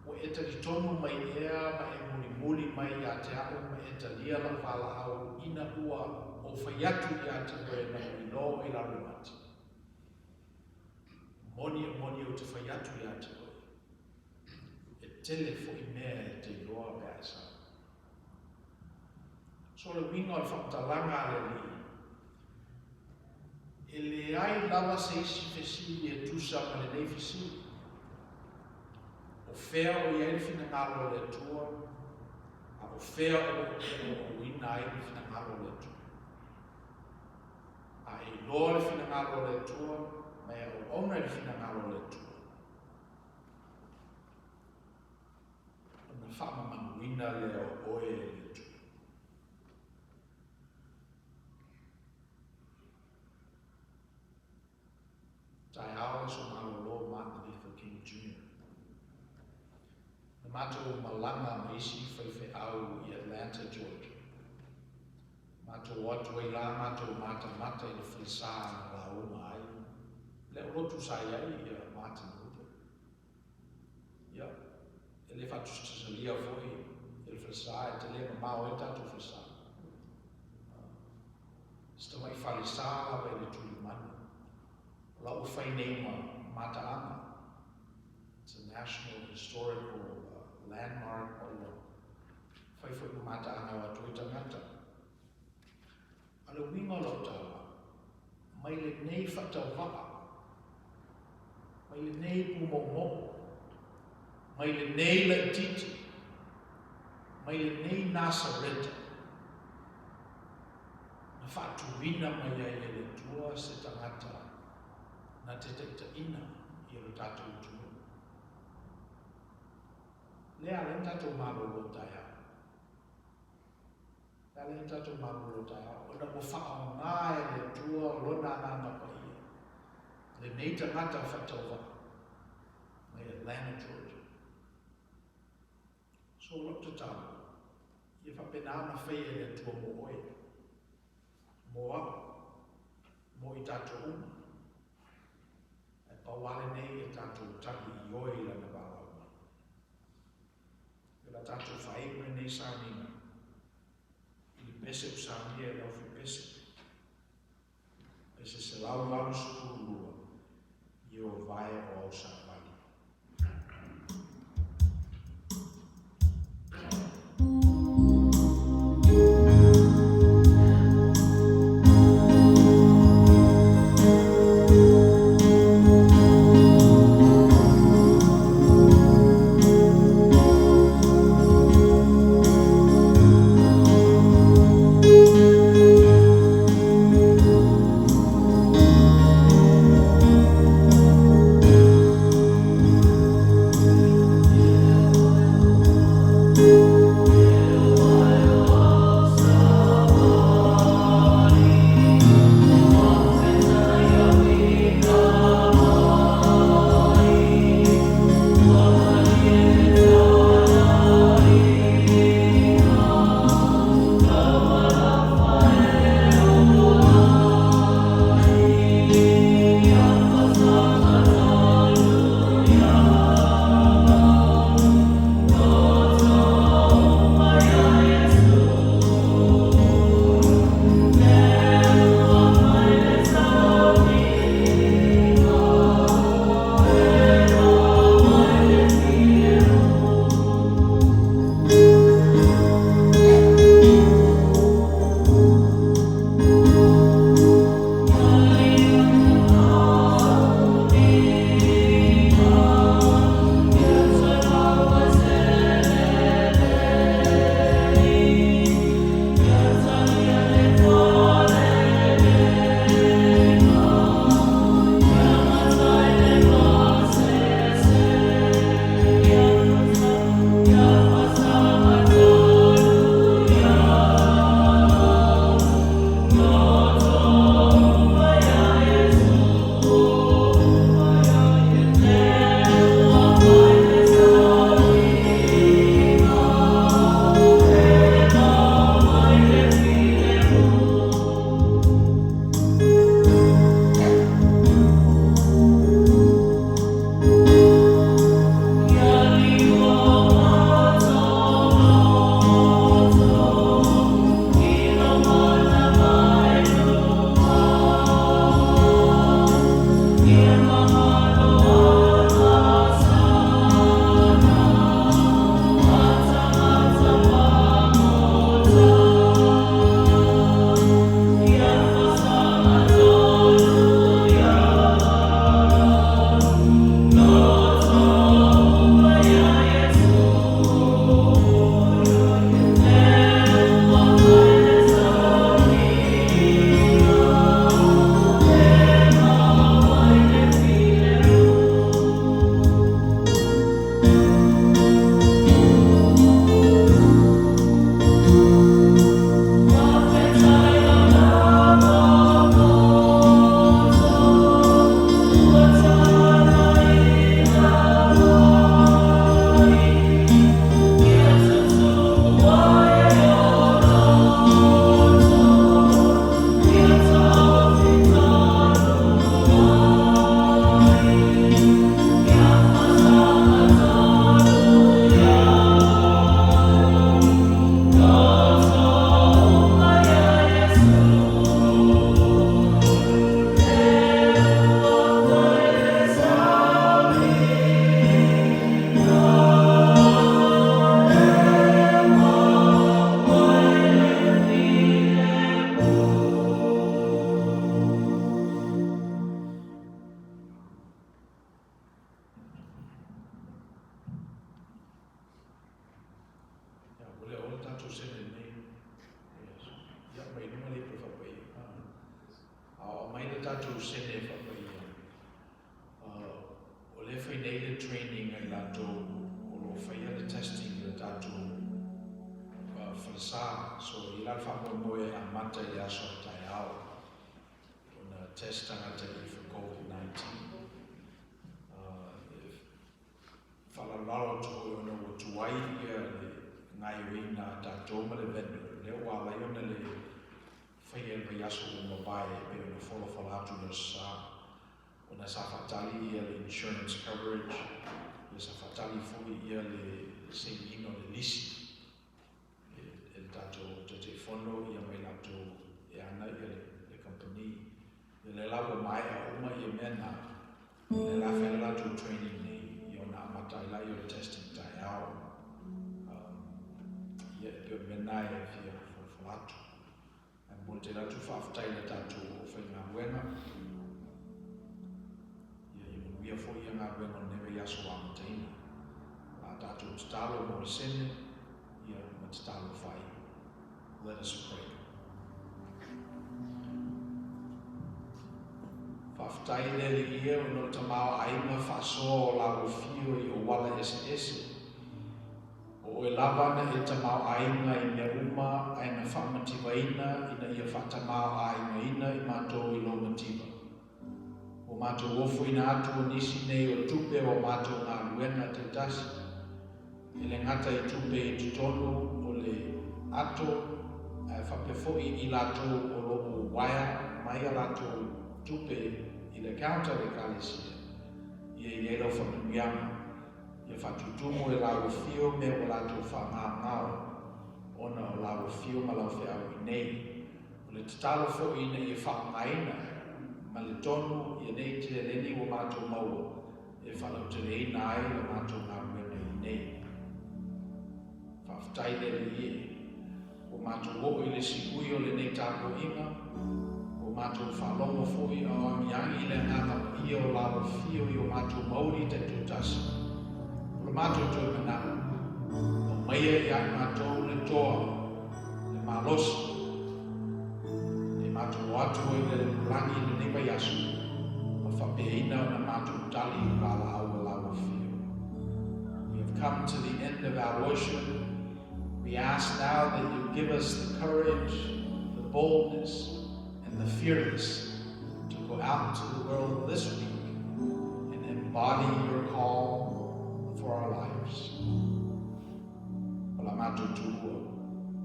Ua e talitonu mai ea ma e mulimuli mai iā te a'u ma e talia lau valaau ina ua ou fai atu iā te oe na ou iloa oe i lalo i le mati? Moni e moni ou te fai atu iā te oe, E tele foi mea e te iloa pe a e sau. So le uiga o le faamatalaga a le Alii, e leai lava se isi fesili e tusa ma lenei fesili. O fea o i ai le finagalo o le Atua, a o fea o lo o auauina ai le finagalo o le Atua? A e iloa le finagalo o le Atua, ma e auauna i le finagalo o le Atua, ona faamamaluina lea o oe e le Atua. matou malaga ma isi faifeau i Atlanta, Georgia. Matou o atu ai la matou matamata i le falesa na lauga ai le aulotu sa i ai ia Martin Luther. Ia, e le faatusatusalia foi i le falesa e tele mamao ai le tatou falesa. Si tamai falesa lava i le tulimanu. O la ua fai nei ma mataaga. It's a national historical landmark ma ua fai foi ma mataaga e o atu ai tagata. A o le uiga o lau tala, mai lenei faatauvaa, mai lenei pumoomoo, mai lenei laitiiti, mai lenei Nasareta, na faatuina mai ai e le Atua se tagata na te taitaiina i lo tatou atunuu. Lea ala ai ona tatou malolo taeao. Lea ala ai ona tatou malolo taeao, ona ua faaaoga e le Atua Lona Agaga Paia, lenei tagata faatauvaa mai Atlanta, Georgia. So o lau tatalo, ia faapena ona faia e le Atua mo oe, mo au, mo i tatou uma. Ae pau lava lenei ia tatou tali ioe i Lana valaau mai. O le a tatou faaiu lenei sauniga i le pese ua saunia e le aufaipese, pese 182, Ieova e o au savali. sene e faapaia. O lea e fai nei le training a i latou o lo o faia le testing i le tatou falesa. So e i ai la le faamoemoe e amata i le aso a taeao ona test tagata i for COVID-19. E faalalolalo atu foi ona ua tuai ia le gaoioiga a tatou ma le vendor, lea ua ala ai ona le faia i le vaiaso ua mavae e pei ona folafola atu i le Aso Sa, ona sa faatali ia le insurance coverage, ia sa faatali foi ia le sainiga o le lisi e le tatou Taitaifono ia ma i latou e ana ia le kamupani. Ia lea la ua maea uma ia mea na, lea la fai le latou training nei, ia ona amata ai lea o le testing taeao. Ia e pei o le mea na e fia folafola atu. Ae momoli tele atu faafetai i le tatou aufaigaluega. Ia, ia manuia foi ia galuega o lenei vaiaso ua amataina. O le a tatou tatalo mo le sene, ia ma tatalo faaiu. Let us pray. Faafetai le Alii e ona o le tamaoaiga faasoa o la ua fio i auala eseese. O oe lava na e tamaoaiga i mea uma ae na faamativaina ina ia faatamaoaigaina i matou i lou mativa. Ua matou ofoina atu o nisi nei o tupe o a matou galuega taitasi, e le gata i tupe i totonu o le ato ae faapea foi i latou o lo o uaea mai a latou tupe i le account a le Ekalesia. Ia i ai lau faamanuiaga, ia faatutumu e lau afio mea ua latou faagaogao ona o lau afio ma lau feau i nei. O le tatalo foi ina ia faaaogaina ma le tonu ia nei seleni ua matou maua e faalauteleina ai la matou galuega i nei. Faafetai le Alii e. Ua matou oo i le siui o lenei tapuaiga, ua matou faalogo foi a o agiagi le Agaga Paia o lau afio i o matou mauli taitoatasi. O le matou toe manao, aumaia ia i matou le toa, le malosi, nei matou o atu ai i le lalolagi i lenei vaiaso, ma faapeaina ona matou tali i le valaau a lau afio. We have come to the end of our worship. We ask now that you give us the courage, the boldness, and the fearless to go out into the world this week and embody your call for our lives. O la matou tuua,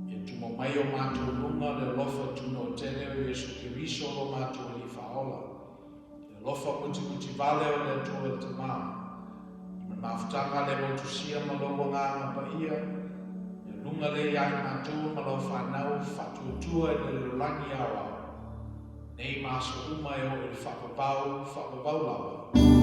ia tumau mai i o matou luga le alofa tunoatele o Iesu Keriso lo matou Alii Faaola, le alofa mutimutivale o le Atua le Tamā, i ma le mafutaga a le motusia ma lou Agaga Paia, ia luga lea ia i matou ma lau fanau faatuatua i le lalolagi aoao, nei ma aso uma e oo i le faavavau, faavavau lava.